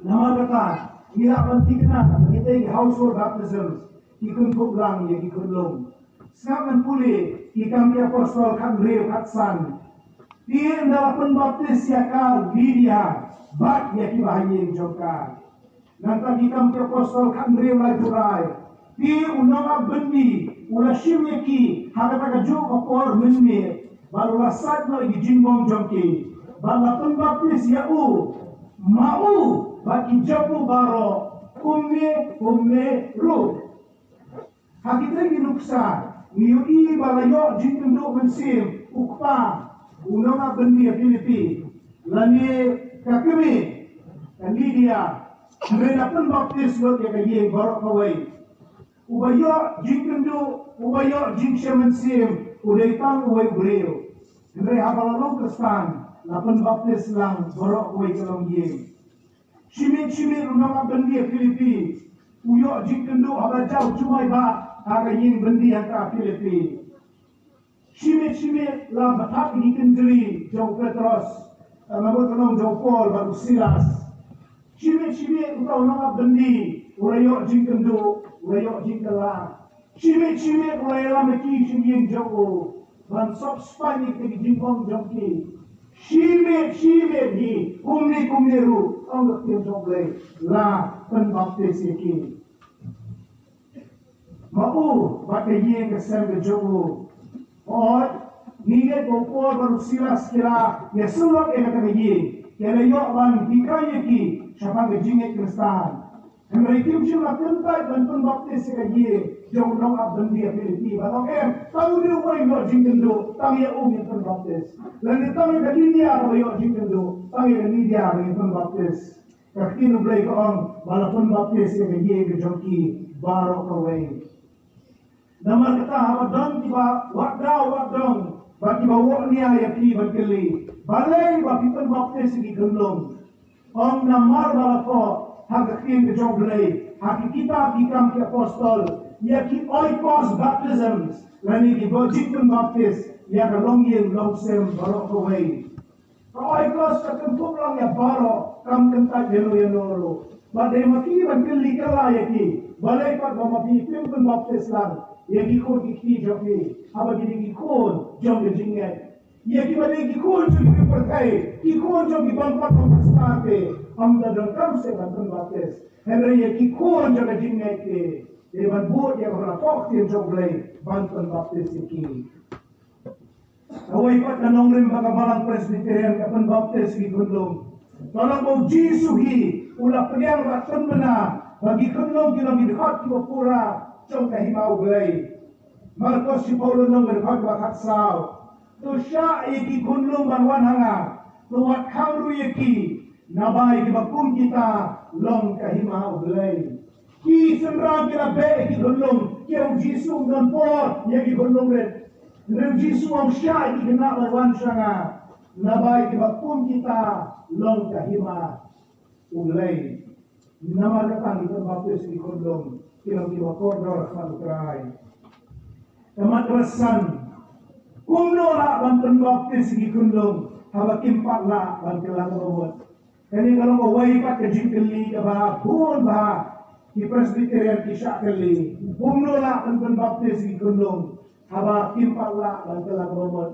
Namar kata, ngi lah ban thikna ba kitei ki household baptisms ki kynthup lang ïa ki khunlung. Sngap ngan pule Ki Kam ki Apostol khathynriew khatsan. Te ynda la pynbaptis ïa ka Lydia bad ïa kiba ha ïing jong ka. Nangta Ki Kam ki Apostol khathynriew laiphew lai. Te u nongap byndi u la shim ïa ki ha kata kajuh ka por mynmiet, bad u la sait noh ïa ki jingbam jong ki, bad la pynbaptis ïa u ma u bad ki jop u baroh, kumne kumne ruh. Ha kitei ki nuksa ngi ïohi ba la ïoh jingkynduh mynsiem u kpa u nongap byndi ha Philippi, lane ka kmie ka Lydia, hynrei la pynbaptis lut ïa ka ïing baroh kawei. Uba ïoh jingkynduh, uba ïoh jingshai mynsiem, u dei tang uwei u briew. Hynrei haba la long Khristan, la pynbaptis lang baroh kawei ka longïing. Shi miet shi miet u nongap byndi ha Philippi u ïoh jingkynduh haba jaw jumai ba ha ka ïing byndi ha ka Philippi. Shi miet shi miet la batai ïa ki kynjri jong u Petros, eh, namar ka long jong u Paul bad u Silas. Shi miet shi miet uta u nongap byndi u la ïoh jingkynduh, u la ïoh jingkylla. Shi miet shi miet u la ïalam ïa ki sha ïing jong u ban sop spah ïa ki jingbam jong ki. Shi miet shi miet hi, kumne kumne ruh, ong ka ktien jong U Blei, la pynbaptis ïa ki. Ma u bad ka ïing ka sem ka jong u. Hooid, ngi ngeit ba u Paul bad u Silas ki la ïasyllok ïa kata ka ïing, ki la ïoh ban hikai ïa ki shaphang ka jingngeit Khristan. Hynrei kim shym la kyntait ban pynbaptis ïa ka ïing jong u nongap byndi ha Philippi, ban ong, em, tang une uwei u ïoh jingkynduh, tang ïa u ngin pynbaptis. Lane tang ïa ka Lydia kaba ïoh jingkynduh, tang ïa ka Lydia ngin pynbaptis. Ka ktien U Blei ka ong ba la pynbaptis ïa ka ïing ka jong ki baroh kawei. Namar kata, haba don kiba wad daw wad dong bad kiba wad nia ïa phi ban kylli, balei ba phi pynbaptis ïa ki khunlung? Ong, namar ba la thoh ha ka ktien ka jong U Blei, ha ki kitab Ki Kam ki Apostol, ïa ki oikos baptisms, lane ki ba jingpynbaptis ïa ka longïing longsem baroh kawei. Ka oikos ka kyntup lang ïa baroh, kam kyntait ïano ïano ruh. Bad dei ma ki ban kylli kylla ïa ki, balei pat ba ma phi phim pynbaptis lang ïa ki khun ki kti jong phi, haba ki dei ki khun jong ka jingngeit. Ïa kiba dei ki khun jong ki pyrthei, ki khun jong ki bym pat long Khristan te, ym da donkam shuh ban pynbaptis. Hynrei ïa ki khun jong ka jingngeit te, dei ban bud ïa kaba la thoh ktien jong U Blei ban pynbaptis ïa ki. Kawei pat ka nongrim ba ka Balang Presbyterian ka pynbaptis ki khunlung. Ka long ba U Jisu hi u la pdiang bad pynbna ba ki khunlung ki long ki dkhot kiba pura jong ka hima U Blei. Markos shiphew lynnong ka dkhot kaba khatsaw. To shah ïa ki khunlung ban wan ha nga, to wat khang ruh ïa ki, naba ïa kiba kum kita long ka hima U Blei. Ki synran ki la beh ïa ki khunlung, ki ong, Jisu, ym don por ïa ki khunlung rit. Hynrei U Jisu u ong, shah ïa ki khynnah ban wan sha nga, naba ïa kiba kum kita long ka hima U Blei. Namar kata ngi pynbaptis ïa ki khunlung, ki long kiba kordor ha khmat U Trai. Ka mat kaba san, kumno lah ban pynbaptis ïa ki khunlung haba kim pat lah ban kylla kaba mut? Kane ka long kawei pat ka jingkylli kaba bun bah ki Presbyterian ki shah kylli. Kumno lah ban pynbaptis ïa ki khunlung haba kim pat lah ban kylla kaba mut?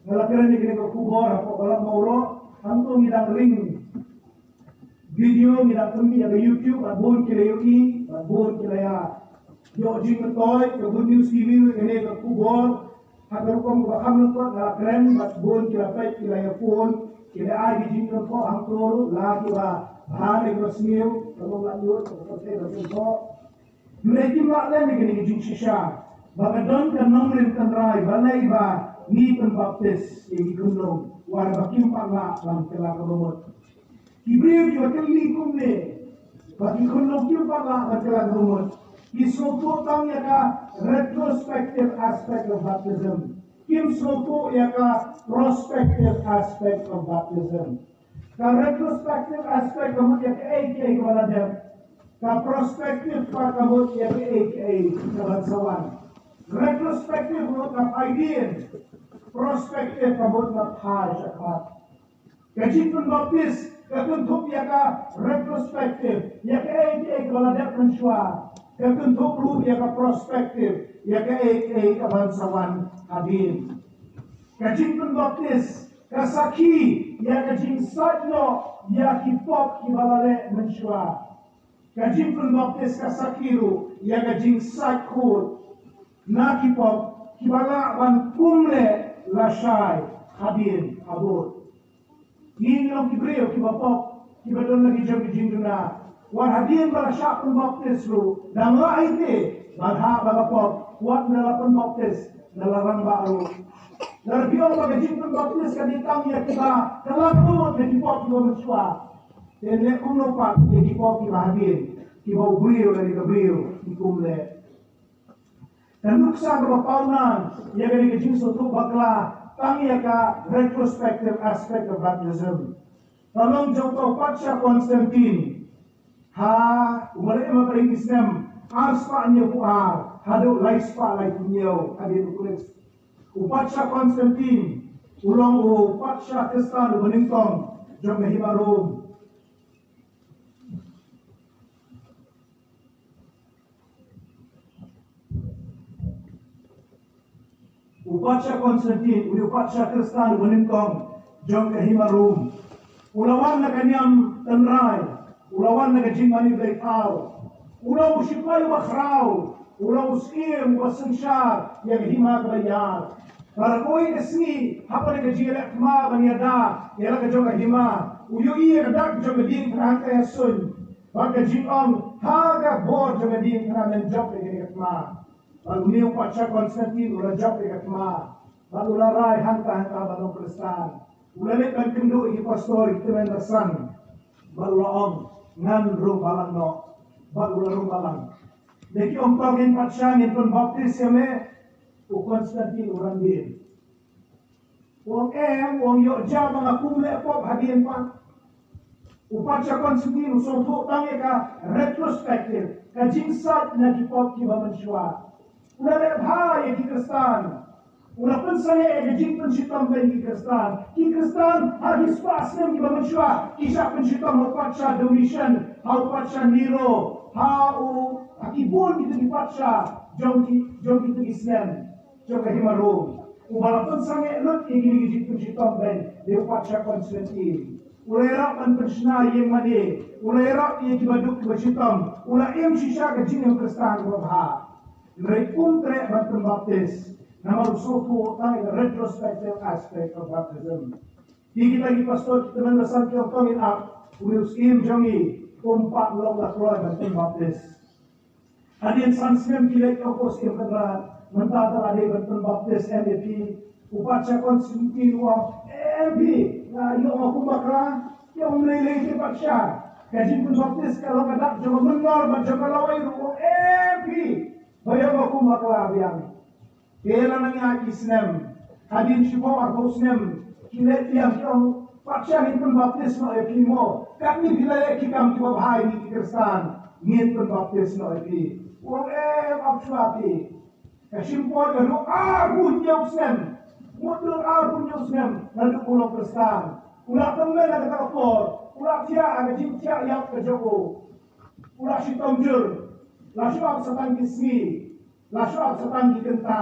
Nga la kren ïa kane ka khubor hapoh Balang Mawroh, hangto ngi dang ring video, ngi dang pynmih ha ka YouTube, bad bun ki la ïohi, bad bun ki la ïa ïoh jingmyntoi. Ka Good News T V ruh kane ka khubor ha ka rukom kaba kham lyngkot nga la kren, bad bun ki la peit, ki la ïa phone, ki la ai ki jingkren hangto ruh, la kiba bha ne kiba sniew, ka long la ïoh, ka pyrthei ka jingkren. Hynrei kim lah lem ïa kane ka jingshisha ba ka don ka nongrim tynrai balei ba ngi pynbaptis ïa ki khunlung, wat ba kim pat lah ban kylla kaba mut. Ki briew kiba kylli kumne ba ki khunlung kim pat lah ban kylla kaba mut, ki sngewthuh tang ïa ka retrospective aspect of baptism. Kim sngewthuh ïa ka prospective aspect of baptism. Ka retrospective aspect ka mut ïa kaei kaei kaba la dep. Ka prospective part ka mut ïa kaei kaei kaba sa wan. Retrospective mut ka phaidien. Prospective ka mut ka phai shakhmat. Ka jingpynbaptis ka kynthup ïa ka retrospective, ïa kaei kaei kaba la dep mynshuwa. Ka kynthup ruh ïa ka prospective, ïa kaei kaei kaba sa wan hadien. Ka jingpynbaptis ka sakhi ïa ka jingsait noh ïa ki pop kiba la leh mynshuwa. Ka jingpynbaptis ka sakhi ruh ïa ka jingsait khuid na ki pop kiba lah ban kum leh lashai hadien habud. Ngi long ki briew kiba pop, kiba don la ki jong ki jingduna. Wat hadien ba la shah pynbaptis ruh, dang lah ïa ki ban hap ba la pop, wat na la pynbaptis na la rangbah ruh. Lada phi ong ba ka jingpynbaptis ka dei tang ïa kiba kylla kut na ki pop kiba mynshuwa, te leh kumno pat ïa ki pop kiba hadien, kiba u briew lane ka briew ki kum leh. Ka nuksa kaba pawnang ïa kane ka jingsngewthuh bakla tang ïa ka retrospective aspect of baptism. Ka long jong u Patsha Constantine ha u ba la im ha ka ri snem ar spah hynñiew phew ar haduh lai spah laiphew hynñiew hadien u Khrist. U Patsha Constantine u long u patsha Khristan uba nyngkong jong ka hima Rom. U Patsha Constantine u dei u patsha Khristan uba nyngkong jong ka hima Rom. U la wan na ka niam tynrai, u la wan na ka jingmane blei thaw. U long u sipai uba khraw, u long u syiem uba synshar ïa ka hima kaba ïar. Bad ha kawei ka sngi hapdeng ka jingïaleh thma ban ïada ïa la ka jong ka hima, u ïohi ïa ka dak jong ka diengphna hangta ha suiñ. Bad ka jingong ha ka bor jong ka diengphna, men jop ïa kane ka thma. Bad une u patsha Constantine u la jop ïa ka thma. Bad u la rai hangta hangta ban long Khristan. U la leit ban kynduh ïa ki pastor, ïa ki tymmen basan. Bad u la ong, ngan rung balang noh. Bad u la rung balang. Dei ki ong, to ngin patsha, ngin pynbaptis ïa me. U Constantine u randien. U ong em, u ong ïoh jia ba nga kum leh pop hadien pat. U patsha Constantine u sngewthuh tang ïa ka retrospective, ka jingsait na ki pop kiba mynshuwa. U la leh bha ïa ki Khristan. U la pynsangeh ïa ka jingpynshitom beiñ ki Khristan. Ki Khristan ha ki spah snem kiba mynshuwa ki shah pynshitom ha u patsha Domitian, ha u patsha Nero, ha u, ha ki bun kito ki patsha jong ki, jong kito ki snem jong ka hima Rom. Uba la pynsangeh lut ïa kine ki jingpynshitom beiñ dei u patsha Constantine. U la ïarap ban pynshna ïing mane, u la ïarap ïa kiba duk kiba shitom, u la im shisha ka jingim Khristan kaba bha. Hynrei um treh ban pynbaptis namar u sngewthuh tang ïa ka retrospective aspect of baptism. Ki, kita ki pastor, ki tymmen basan ki ong, to ngin ap, une u syiem jong ngi um pat long la kloi ban pynbaptis. Hadien san snem ki leit, ong u syiem Kynrad, mynta te la dei ban pynbaptis, em ïa phi? U patsha Constantine u ong, em phi, nga ïoh nga kum bakla. Ki ong, lei lei te patsha, ka jingpynbaptis ka long ka dak jong ka mynnor bad jong ka lawei ruh. U ong, em phi, ba ïoh nga kum bakla biang. Te la nang ïaid ki snem, hadien shiphew arphew snem, ki leit biang, ki ong, patsha, ngin pynbaptis noh ïa phi mo. Katne phi la leh ki kam kiba bha ïa ngi ki Khristan, ngin pynbaptis noh ïa phi. U ong, em, ap shuwa phi. Ka shim por ka dei arphew hynñiew snem. Mut dei arphew hynñiew snem naduh u long Khristan. U la tymmen ha kata ka por, u la thiah ha ka jingthiah ïap ka jong u. U la shitom jur, la shu ap sa tang ki sngi. La shu ap sa tang ki kynta.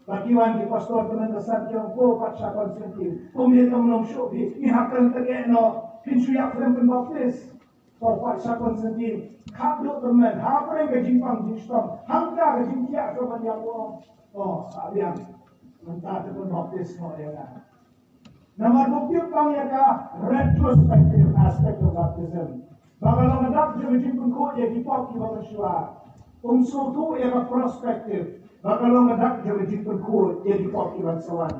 La ki wan ki pastor, tymmen basan ki ong, ko patsha Constantine, kumne kam long shuh phi, ngi hap ban tyrkhong noh, phin shu ïap, phin pynbaptis. Ko patsha Constantine, khapduh tymmen, hapdeng ka jingpang jingshitom, hangta ka jingthiah shuwa ban ïap, u ong, o, ap biang, mynta te pynbaptis noh ïa nga. Namar ba u tip tang ïa ka retrospective aspect of baptism, ba ka long ka dak jong ka jingpynkhuid ïa ki pop kiba mynshuwa. Um sngewthuh ïa ka prospective, ba ka long ka dak jong ka jingpynkhuid ïa ki pop kiban sa wan.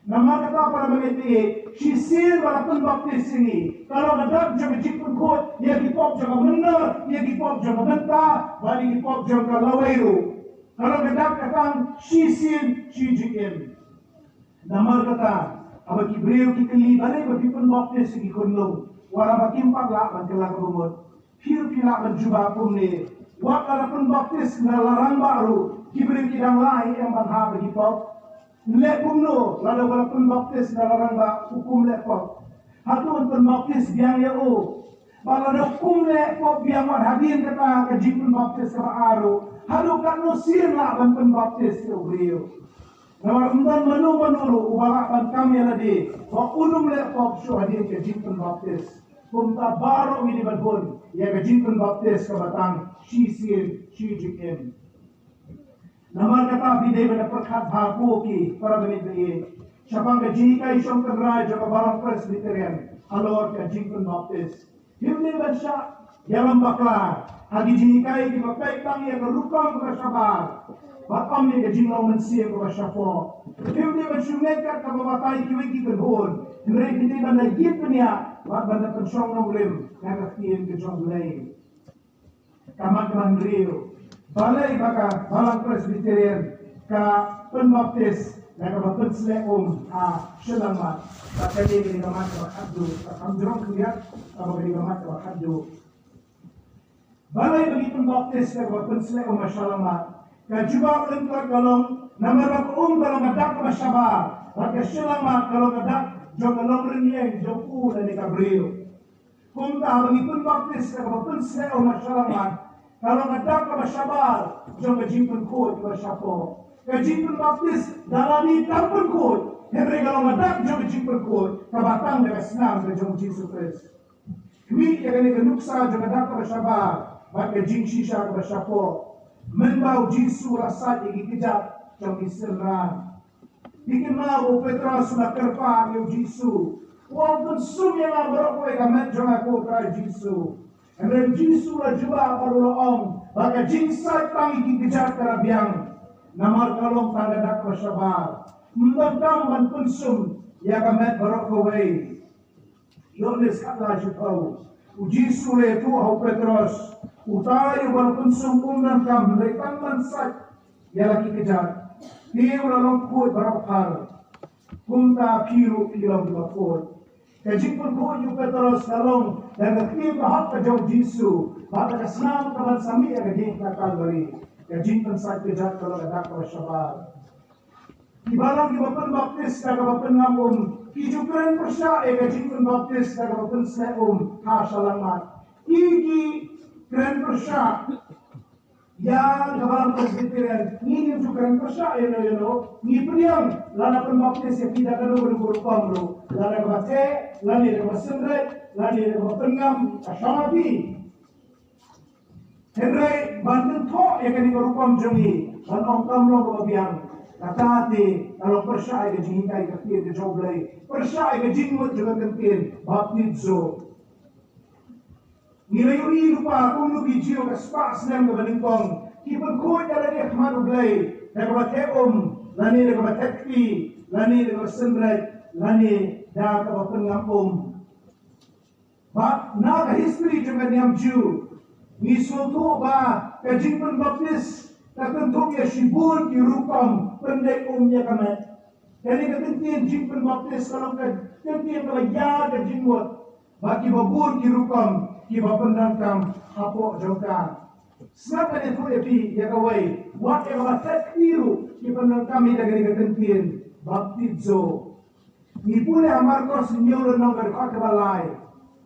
Namar kata, para bangeit, shisien ba la pynbaptis ïa ngi, ka long ka dak jong ka jingpynkhuid ïa ki pop jong ka mynnor, ïa ki pop jong ka bynta bad ïa ki pop jong ka lawei ruh. Ka long ka dak ka tang shisien shi jingim. Namar kata, haba ki briew ki kylli, balei ba phi pynbaptis ïa ki khunlung? Wat haba kim pat lah ban kylla kaba mut, phi ruh phi lah ban jubab kumne: Wat lada pynbaptis na la rangbah ruh, ki briew ki dang lah hi em ban hap ha ki pop? Leh kumno lada ba la pynbaptis na la rangbah u kum leh pop? Hato un pynbaptis biang ïa u? Bad lada u kum leh pop biang, wat hadien kata ka jingpynbaptis kaba ar ruh, haduh katno sien lah ban pynbaptis ïa u briew? Namar ym don mano mano ruh uba lah ban kam ïa lade ba un ym leh pop shuh hadien ka jingpynbaptis. Kumta baroh ngi dei ban bun ïa ka jingpynbaptis kaba tang shisien shi jingim. Namar kata, phi dei ban pyrkhat bha ko ki para bangeit ba ïeit shaphang ka jinghikai shongkynrai jong ka Balang Presbyterian halor ka jingpynbaptis. Phim dei ban shah ïalam bakla ha ki jinghikai kiba peit tang ïa ka rukom kaba shabar bad ym ïa ka jinglong mynsiem kaba shapoh. Phim dei ban shu ngeit kat kaba batai kiwei ki kynhun, hynrei phi dei ban da ïit bniah bad ban da pynshong nongrim na ka ktien ka jong U Blei. Ka mat kaba hynriew, balei ba ka Balang Presbyterian ka pynbaptis da kaba pynsleh um ha shyllangmat? Bad kane ka dei ka mat kaba khatduh, ka kham jrong khyndiat, kaba ka dei ka mat kaba khatduh. Balei ba ngi pynbaptis da kaba pynsleh um ha shyllangmat? Ka jubab lyngkot ka long namar ba ka um ka long ka dak kaba shabar, bad ka shyllangmat ka long ka dak jong ka longrynïeng jong u lane ka briew. Kumta haba ngi pynbaptis da kaba pynsleh um ha shyllangmat, ka long ka dak kaba shabar jong ka jingpynkhuid kaba shapoh. Ka jingpynbaptis da lade kam pynkhuid, hynrei ka long ka dak jong ka jingpynkhuid kaba tang da ka snam ka jong U Jisu Khrist. Khmih ïa kane ka nuksa jong ka dak kaba shabar bad ka jingshisha kaba shapoh. Mynba U Jisu u la sait ïa ki kjat jong ki synran, phi kynmaw ba u Petros u la kyrpad ïa U Jisu, u ong, pynsum ïa nga baroh kawei ka met jong nga, ko Trai Jisu. Hynrei U Jisu u la jubab bad u la ong ba ka jingsait tang ïa ki kjat ka la biang, namar ka long tang ka dak kaba shabar. Ym donkam ban pynsum ïa ka met baroh kawei. Ïoannis khatlai shiphew. U Jisu u la ïathuh ha u Petros, utai uba la pynsum um donkam hynrei tang ban sait ïa la ki kjat, te u la long khuid baroh phar. Kumta phi ruh phi long kiba khuid. Ka jingpynkhuid ïa u Petros ka long da ka ktien bahok ka jong U Jisu bad da ka snam kaban sa mih ha ka dieng ka Kalbari. Ka jingpynsait kjat ka long ka dak kaba shabar. Ki balang kiba pynbaptis da kaba pynngam um ki ju kren pyrshah ïa ka jingpynbaptis da kaba pynsleh um ha shyllangmat. Ki ki kren pyrshah ïa ka Balang Presbyterian, ngi ngim ju kren pyrshah ïa no ïa no. Ngi pdiang lada pynbaptis ïa ki da kano kano ka rukom ruh, lada kaba theh lane da kaba synreit lane da kaba pynngam, ka shong ha phi. Hynrei ban kynthoh ïa kane ka rukom jong ngi ban ong kam long kaba biang, kata te ka long pyrshah ïa ka jinghikai ka ktien ka jong U Blei, pyrshah ïa ka jingmut jong ka ktien baptizo. Ngi la ïohi lypa kumno ki Jiw ka spah snem kaba nyngkong ki pynkhuid ïa lade ha khmat U Blei da kaba theh um lane da kaba theh kti lane da kaba synreit lane da kaba pynngam um. Bad na ka history jong ka niam Jiw ngi sngewthuh ba ka jingpynbaptis ka kynthup ïa shibun ki rukom pyndei um ïa ka met. Kane ka kyntien jingpynbaptis ka long ka kyntien kaba ïar ka jingmut bad kiba bun ki rukom kiba pyndonkam hapoh jong ka. Sngap ban ïathuh ïa phi ïa kawei, wat ïa kaba theh kti ruh ki pyndonkam ïa kane ka kyntien baptizo. Ngi pule ha Markos hynñiew lynnong ka dkhot kaba lai.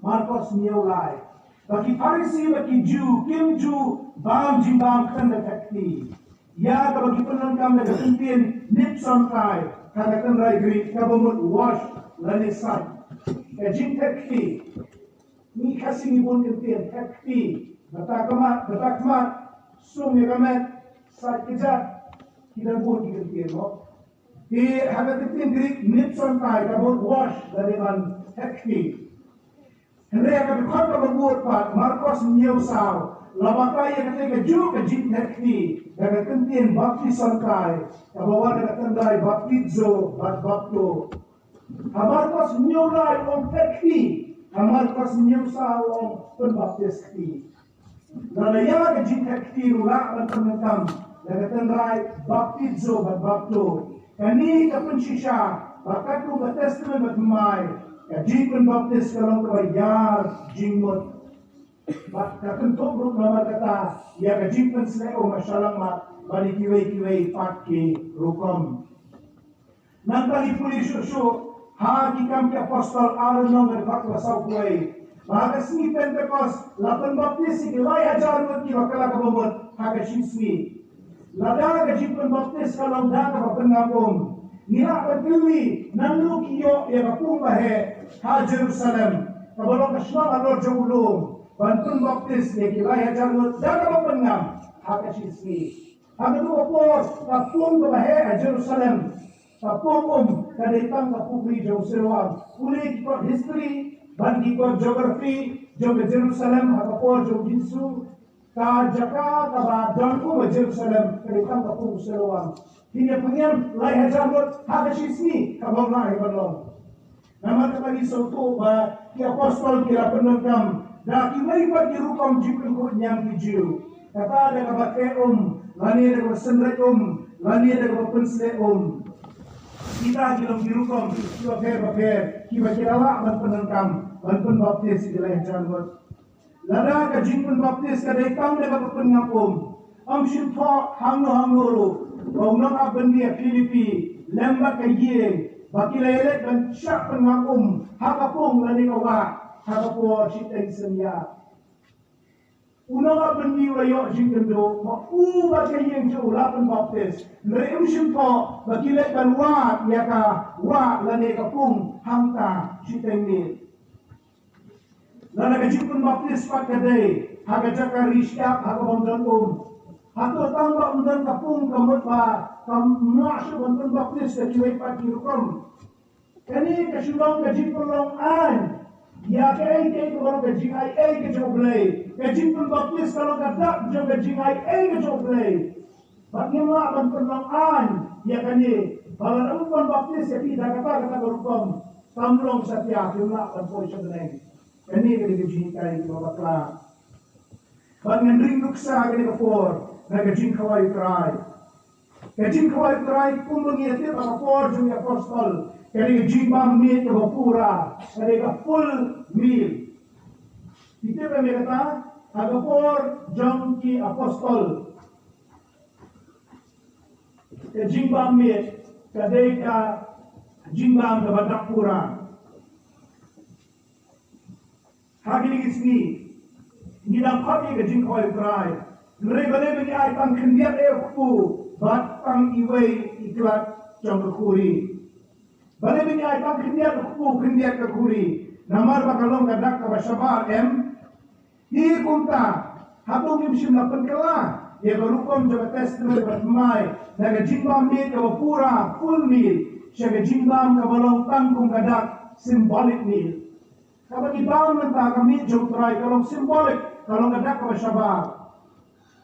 Markos hynñiew lai. Ba ki Pharisi bad ki Jiw kim ju bam jingbam khlem da theh kti. Ïa kaba ki pyndonkam da ka kyntien nipsontai ha ka tynrai Grik kaba mut wash lane sait. Ka jingtheh kti. Ngi Khasi ngi bun kyntien, theh kti, bata khmat, bata khmat, sum ïa ka met, sait kjat, ki dang bun ki kyntien mo. Te ha ka kyntien Grik nipsontai ka mut wash lane ban theh kti. Hynrei ha ka dkhot kaba bud pat, Markos hynñiew saw, la batai ïa kata kajuh ka jingtheh kti da ka kyntien baptisontai kaba wan na ka tynrai baptizo bad bapto. Ha Markos hynñiew lai u ong theh kti, ha Markos hynñiew saw u ong pynbaptis kti. Lada ïa ka jingtheh kti ruh lah ban pyndonkam da ka tynrai baptizo bad bapto, kane ka pynshisha ba katkum ka Testament Bathymmai, Ka jingpynbaptis ka long kaba ïar jingmut. Bad ka kynthup ruh namar kata ïa ka jingpynshlur um ha shyllangmat bad ïa kiwei kiwei pat ki rukom. Nangta ngi pule shuh shuh ha Ki Kam ki Apostol ar lynnong dkhot kaba saw phew wei ba ha ka sngi Pentekost la pynbaptis ïa ki lai hajar ngut kiba kylla ka bamut ha ka shi sngi. Lada ka jingpynbaptis ka long da kaba pynngam um, ngi lah ban kylli, nangno ki ïoh ïa ka pung ba heh ha Jerusalem, kaba long ka shnong halor jong u lum, ban pynbaptis ïa ki lai hajar ngut da kaba pynngam ha ka shi sngi? Ha kano ka por ka pung kaba heh ha Jerusalem, ka pung um, ka dei tang ka pukri jong u Siloam? Pule ki kot history bad ki kot geography jong ka Jerusalem ha ka por jong u Jisu. Ka jaka kaba don um ha Jerusalem ka dei tang ka pung u Siloam. Te ïa pynngam lai hajar ngut ha ka shi sngi, kaba ym lah hi ban long. Namar kata ngi sngewthuh ba ki apostol ki la pyndonkam da kiwei pat ki rukom jingpynkhuid ñiang ki Jiw, kata da kaba teh um, lane da kaba synreit um, lane da kaba pynsleh um. Kita ki long ki rukom kiba pher bapher kiba ki la lah ban pyndonkam ban pynbaptis ïa ki lai hajar ngut. Lada ka jingpynbaptis ka dei tang da kaba pynngam um, ym shym thoh hangno hangno ruh ba u nongap byndi ha Philippi lem bad ka ïing ba ki la ïaleit ban shah pynngam um ha ka pung lane ka wah ha ka por shiteng synñia. U nongap byndi u la ïoh jingkynduh ba u bad ka ïing jong u la pynbaptis, hynrei ym shym thoh ba ki leit ban wad ïa ka wah lane ka pung hangta shiteng miet. Lada ka jingpynbaptis pat ka dei ha ka jaka ri shyiap ha kaba ym don um, hato tang ba ym don ka pung ka mut ba kam lah shuh ban pynbaptis da kiwei pat ki rukom? Kane ka shu long ka jingpynlong aiñ ïa kaei kaei kaba long ka jingai ei ka jong U Blei. Ka jingpynbaptis ka long ka dak jong ka jingai ei ka jong U Blei. Bad ngim lah ban pynlong aiñ ïa kane ba lada ym pynbaptis ïa phi da kata kata ka rukom, kam long satia phim lah ban poi sha bneng. Kane ka dei ka jinghikai kaba bakla. Bad ngan ring nuksa ha kane ka por na ka jingkhawai U Trai. Ka jingkhawai U Trai kumba ngi ïatip ha ka por jong ki apostol ka dei ka jingbam miet kaba pura, ka dei ka full meal. Phi tip em ïa kata? Ha ka por jong ki apostol ka jingbam miet ka dei ka jingbam kaba dak pura. Ha kine ki sngi ngi dang khot ïa ka jingkhawai U Trai. Hynrei balei ba ngi ai tang khyndiat eh u kpu bad tang iwei i klat jong ka khuri? Balei ba ngi ai tang khyndiat u kpu, khyndiat ka khuri? Namar ba ka long ka dak kaba shabar, em? Hi kumta, hato ngim shym la pynkylla ïa ka rukom jong ka Testament Bathymmai na ka jingbam miet kaba pura, full meal, sha ka jingbam kaba long tang kum ka dak, symbolic meal? Kaba ngi bam mynta, ka miet jong U Trai, ka long symbolic, ka long ka dak kaba shabar.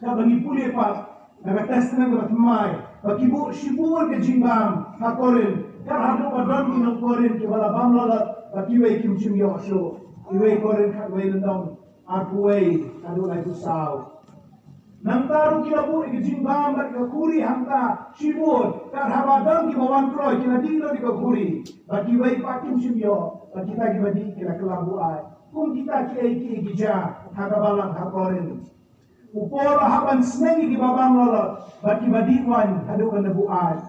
Kaba ngi pule pat na ka Testament Bathymmai ba ki buh shibun ka jingbam ha Korinth, kat haduh ba don ki nong Korinth kiba la bam lalot bad kiwei kim shym ïoh shuh. Iwei Korinth khatwei lynnong arphew wei haduh laiphew saw. Nangta ruh ki la buh ïa ka jingbam bad ka khuri hangta shibun, kat haba don kiba wan kloi ki la dih lut ïa ka khuri, bad kiwei pat kim shym ïoh, bad kita kiba dih ki la kylla buaid. Kum kita kiei kiei ki jia ha ka balang ha Korinth. U Paul u hap ban sneng ïa kiba bam lalot bad kiba dih waiñ haduh ban da buaid.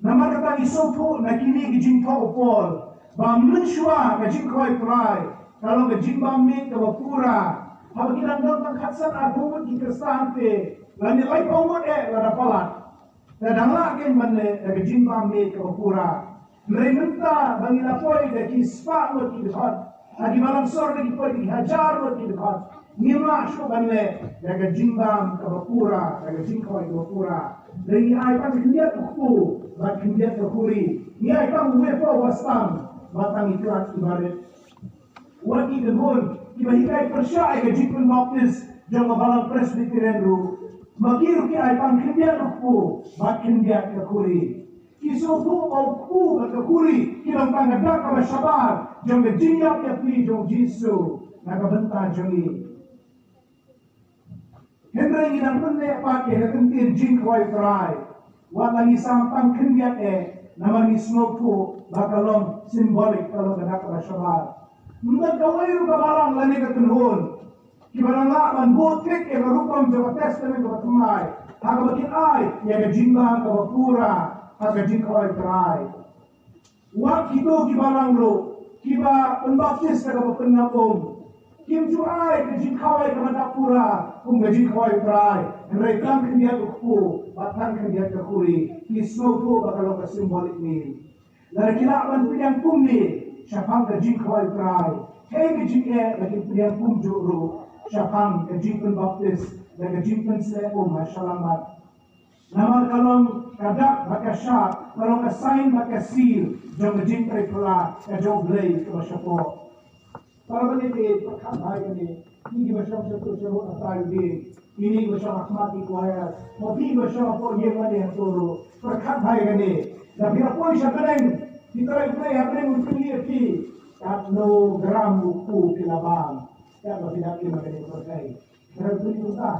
Namar kata ngi sngewthuh na kine ki jingthoh u Paul ba mynshuwa ka jingkhawai U Trai ka long ka jingbam miet kaba pura. Haba ki dang don tang khatsan arphew ngut ki Khristan te, lane laiphew ngut eh lada palat, te dang lah kein ban leh da ka jingbam miet kaba pura. Hynrei mynta ba ngi la poi da ki spah ngut ki dkhot, ha ki balang sor da ki poi da ki hajar ngut ki dkhot, ngim lah shuh ban leh da ka jingbam kaba pura, da ka jingkhawai kaba pura. Hynrei ngi ai tang khyndiat u kpu bad khyndiat ka khuri. Ngi ai tang u wafer ba stam bad tang i klat iba rit. Wat ki kynhun kiba hikai pyrshah ïa ka jingpynbaptis jong ka balang Presbyterian ruh, ma ki ruh ki ai tang khyndiat u kpu bad khyndiat ka khuri. Ki sngewthuh ba u kpu bad ka khuri ki long tang ka dak kaba shabar jong ka jingïap ïapli jong U Jisu na ka bynta jong ngi. Hynrei ngi dang pynneh pat ïa ka kyntien jingkhawai U Trai. Wat la ngi sam tang khyndiat eh, namar ngi sngewthuh ba ka long symbolic, ka long ka dak kaba shabar. Ym don kawei ruh ka balang lane ka kynhun kiba dang lah ban bud thik ïa ka rukom jong ka testament kaba thymmai ha kaba kin ai ïa ka jingbam kaba pura ha ka jingkhawai U Trai. Wat kito ki balang ruh kiba pynbaptis ha kaba pynngam um, kim ju ai ka jingkhawai kaba dap pura kum ka jingkhawai U Trai. Hynrei tang khyndiat u kpu bad tang khyndiat ka khuri, ki sngewthuh ba ka long ka symbolic meal. Lada ki lah ban pdiang kumne shaphang ka jingkhawai U Trai, kaei ka jingeh ba kin pdiang kumjuh ruh shaphang ka jingpynbaptis da ka jingpynseh um ha shyllangmat? Namar ka long ka dak bad ka shap, ka long ka sign bad ka seal jong ka jingtrei phylla ka jong U Blei kaba shapoh. Para bangeit, pyrkhat bha ïa kane. Kine kiba shong shato shato ha tai u dieng, kine kiba shong ha khmat ki choir, ma phi kiba shong hapoh ïing mane hato ruh, pyrkhat bha ïa kane. Lada phi la poi sha bneng, phi trai U Blei ha bneng un kylli ïa phi, katno gram u kpu phi la bam? Katba phi dap im ha kane ka pyrthei, trai U Blei un kylli kumta.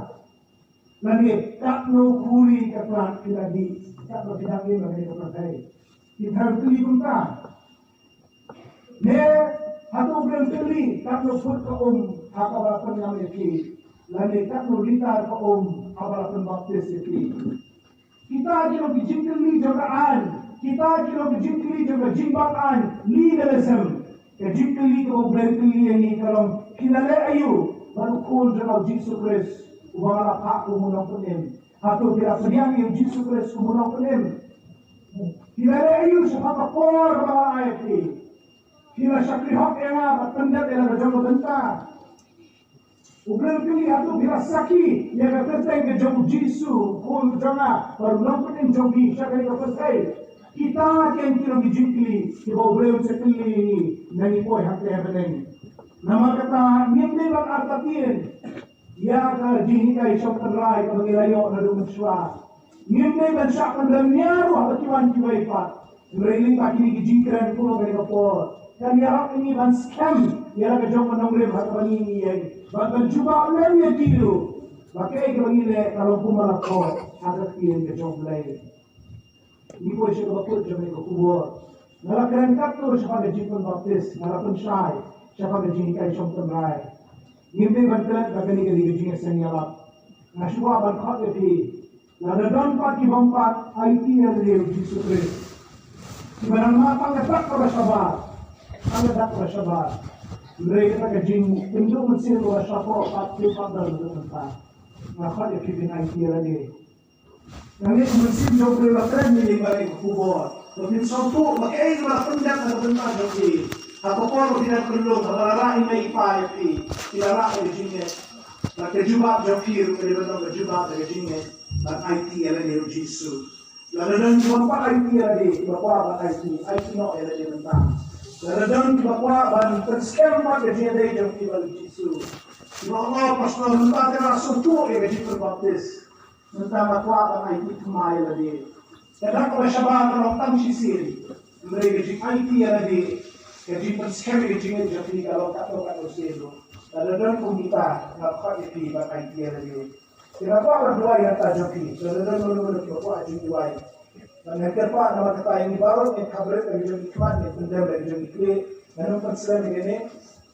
Lane katno khuri ka khlad phi la dih katba phi dang im ha kane ka pyrthei? Ki trai un kylli kumta. Ne hato U Blei un kylli katno phut ka um ha kaba la pynngam ïa phi? Lane katno litar ka um haba la pynbaptis ïa phi? Kita ki long ki jingkylli jong ka aiñ. Kita ki long ki jingkylli jong ka jingbam aiñ, legalism. Ka jingkylli kaba U Blei u kylli ïa ngi ka long, phi la leh aïu bad u Khun jong nga u Jisu Khrist uba nga la phah kum u nongpynim? Hato phi la pdiang ïa u Jisu Khrist kum u nongpynim? Phi la leh aïu shaphang ka por kaba nga la ai ïa phi? Phi la shakri hok ïa nga bad pyndep ïa la ka jong ka bynta? U Blei u kylli, hato phi la sakhi ïa ka kyrteng ka jong u Jisu, u Khun jong nga bad u nongpynim jong phi sha kane ka pyrthei? Kita ki long ki jingkylli kiba U Blei un sa kylli ïa ngi na ngi poi hangtei ha bneng. Namar kata ngim dei ban artatien ïa ka jinghikai shong tynrai kaba ngi la ïoh naduh mynshuwa. Ngim dei ban shah pynrem nia ruh haba ki wan kiwei pat. Hynrei lyngba kine ki jingkren kumno kane ka por, kan ïarap ïa ngi ban skhem ïa la ka jong ka nongrim ha kaba ngi ïeng bad ban jubab lem ïa ki ruh ba kaei kaba ngi leh ka long kumba la thoh ha ka ktien ka jong U Blei. Ngi poi sha kaba kut jong kane ka khubor. Nga la kren katto shaphang ka jingpynbaptis, nga la pynshai shaphang ka jinghikai shong tynrai. Ngim dei ban klet ba kane ka dei ka jingïaseng ïalap. Nga shu kwah ban khot ïa phi, lada don pat ki bym pat aiti ïa lade U Jisu Khrist, kiba dang mad tang ka dak kaba shabar, tang ka dak kaba shabar, hynrei kata ka jingkynduh mynsiem kaba shapoh pat, ki pat don mynta. Nga khot ïa phi phin aiti ïa lade. Nangne U Mynsiem jong U Blei u la kren ïa ngi ha kane ka khubor, ba phin sngewthuh ba kaei kaba la pyndep na ka bynta jong phi. Ha ka por ba phi dang khyllung, haba la rah i mei i pa ïa phi, phi la rah da ka jingngeit. Bad ka jubab jong phi ruh ka dei ban long ka jubab da ka jingngeit, ban aiti ïa lade ïa U Jisu. Lada don kiba kwah aiti ïa lade, kiba kwah ban aiti, aiti noh ïa lade mynta. Lada don kiba kwah ban pynskhem pat ka jingïadei jong phi bad U Jisu, kiba ong, o Pastor, mynta te nga la sngewthuh ïa ka jingpynbaptis. Mynta nga kwah ban aiti thymmai ïa lade. Ka dak kaba shabar ka long tang shisien. Hynrei ka jingaiti ïa lade, ka jingpynskhem ïa ka jingngeit jong phi ka long katto katno sien ruh. Lada don kum kita, nga khot ïa phi ban aiti ïa lade. Te nga kwah ban duwai na ka bynta jong phi. Lada don mano mano kiba kwah jingduwai, bad nga kyrpad namar kata ïa ngi baroh ngin khapbriew da ka jong ki khmat, ngin pyndem da ka jong ki khlieh. Ngan ym pynslem ïa kane.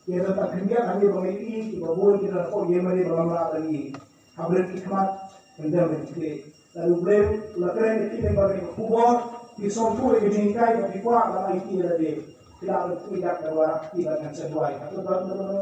Ïa kata khyndiat hangne ba ngi ïohi kiba bun ki don hapoh ïing mane ba lam lah ban ïeng. Khapbriew ki khmat, pyndem da ki khlieh. Lada U Blei u la kren ïa phi lyngba kane ka khubor, phi sngewthuh ïa ka jinghikai ba phi kwah ban aiti ïa lade, phi lah ban kynnoh ïa ka duwai, phi lah ban sa duwai. Hato don mano mano?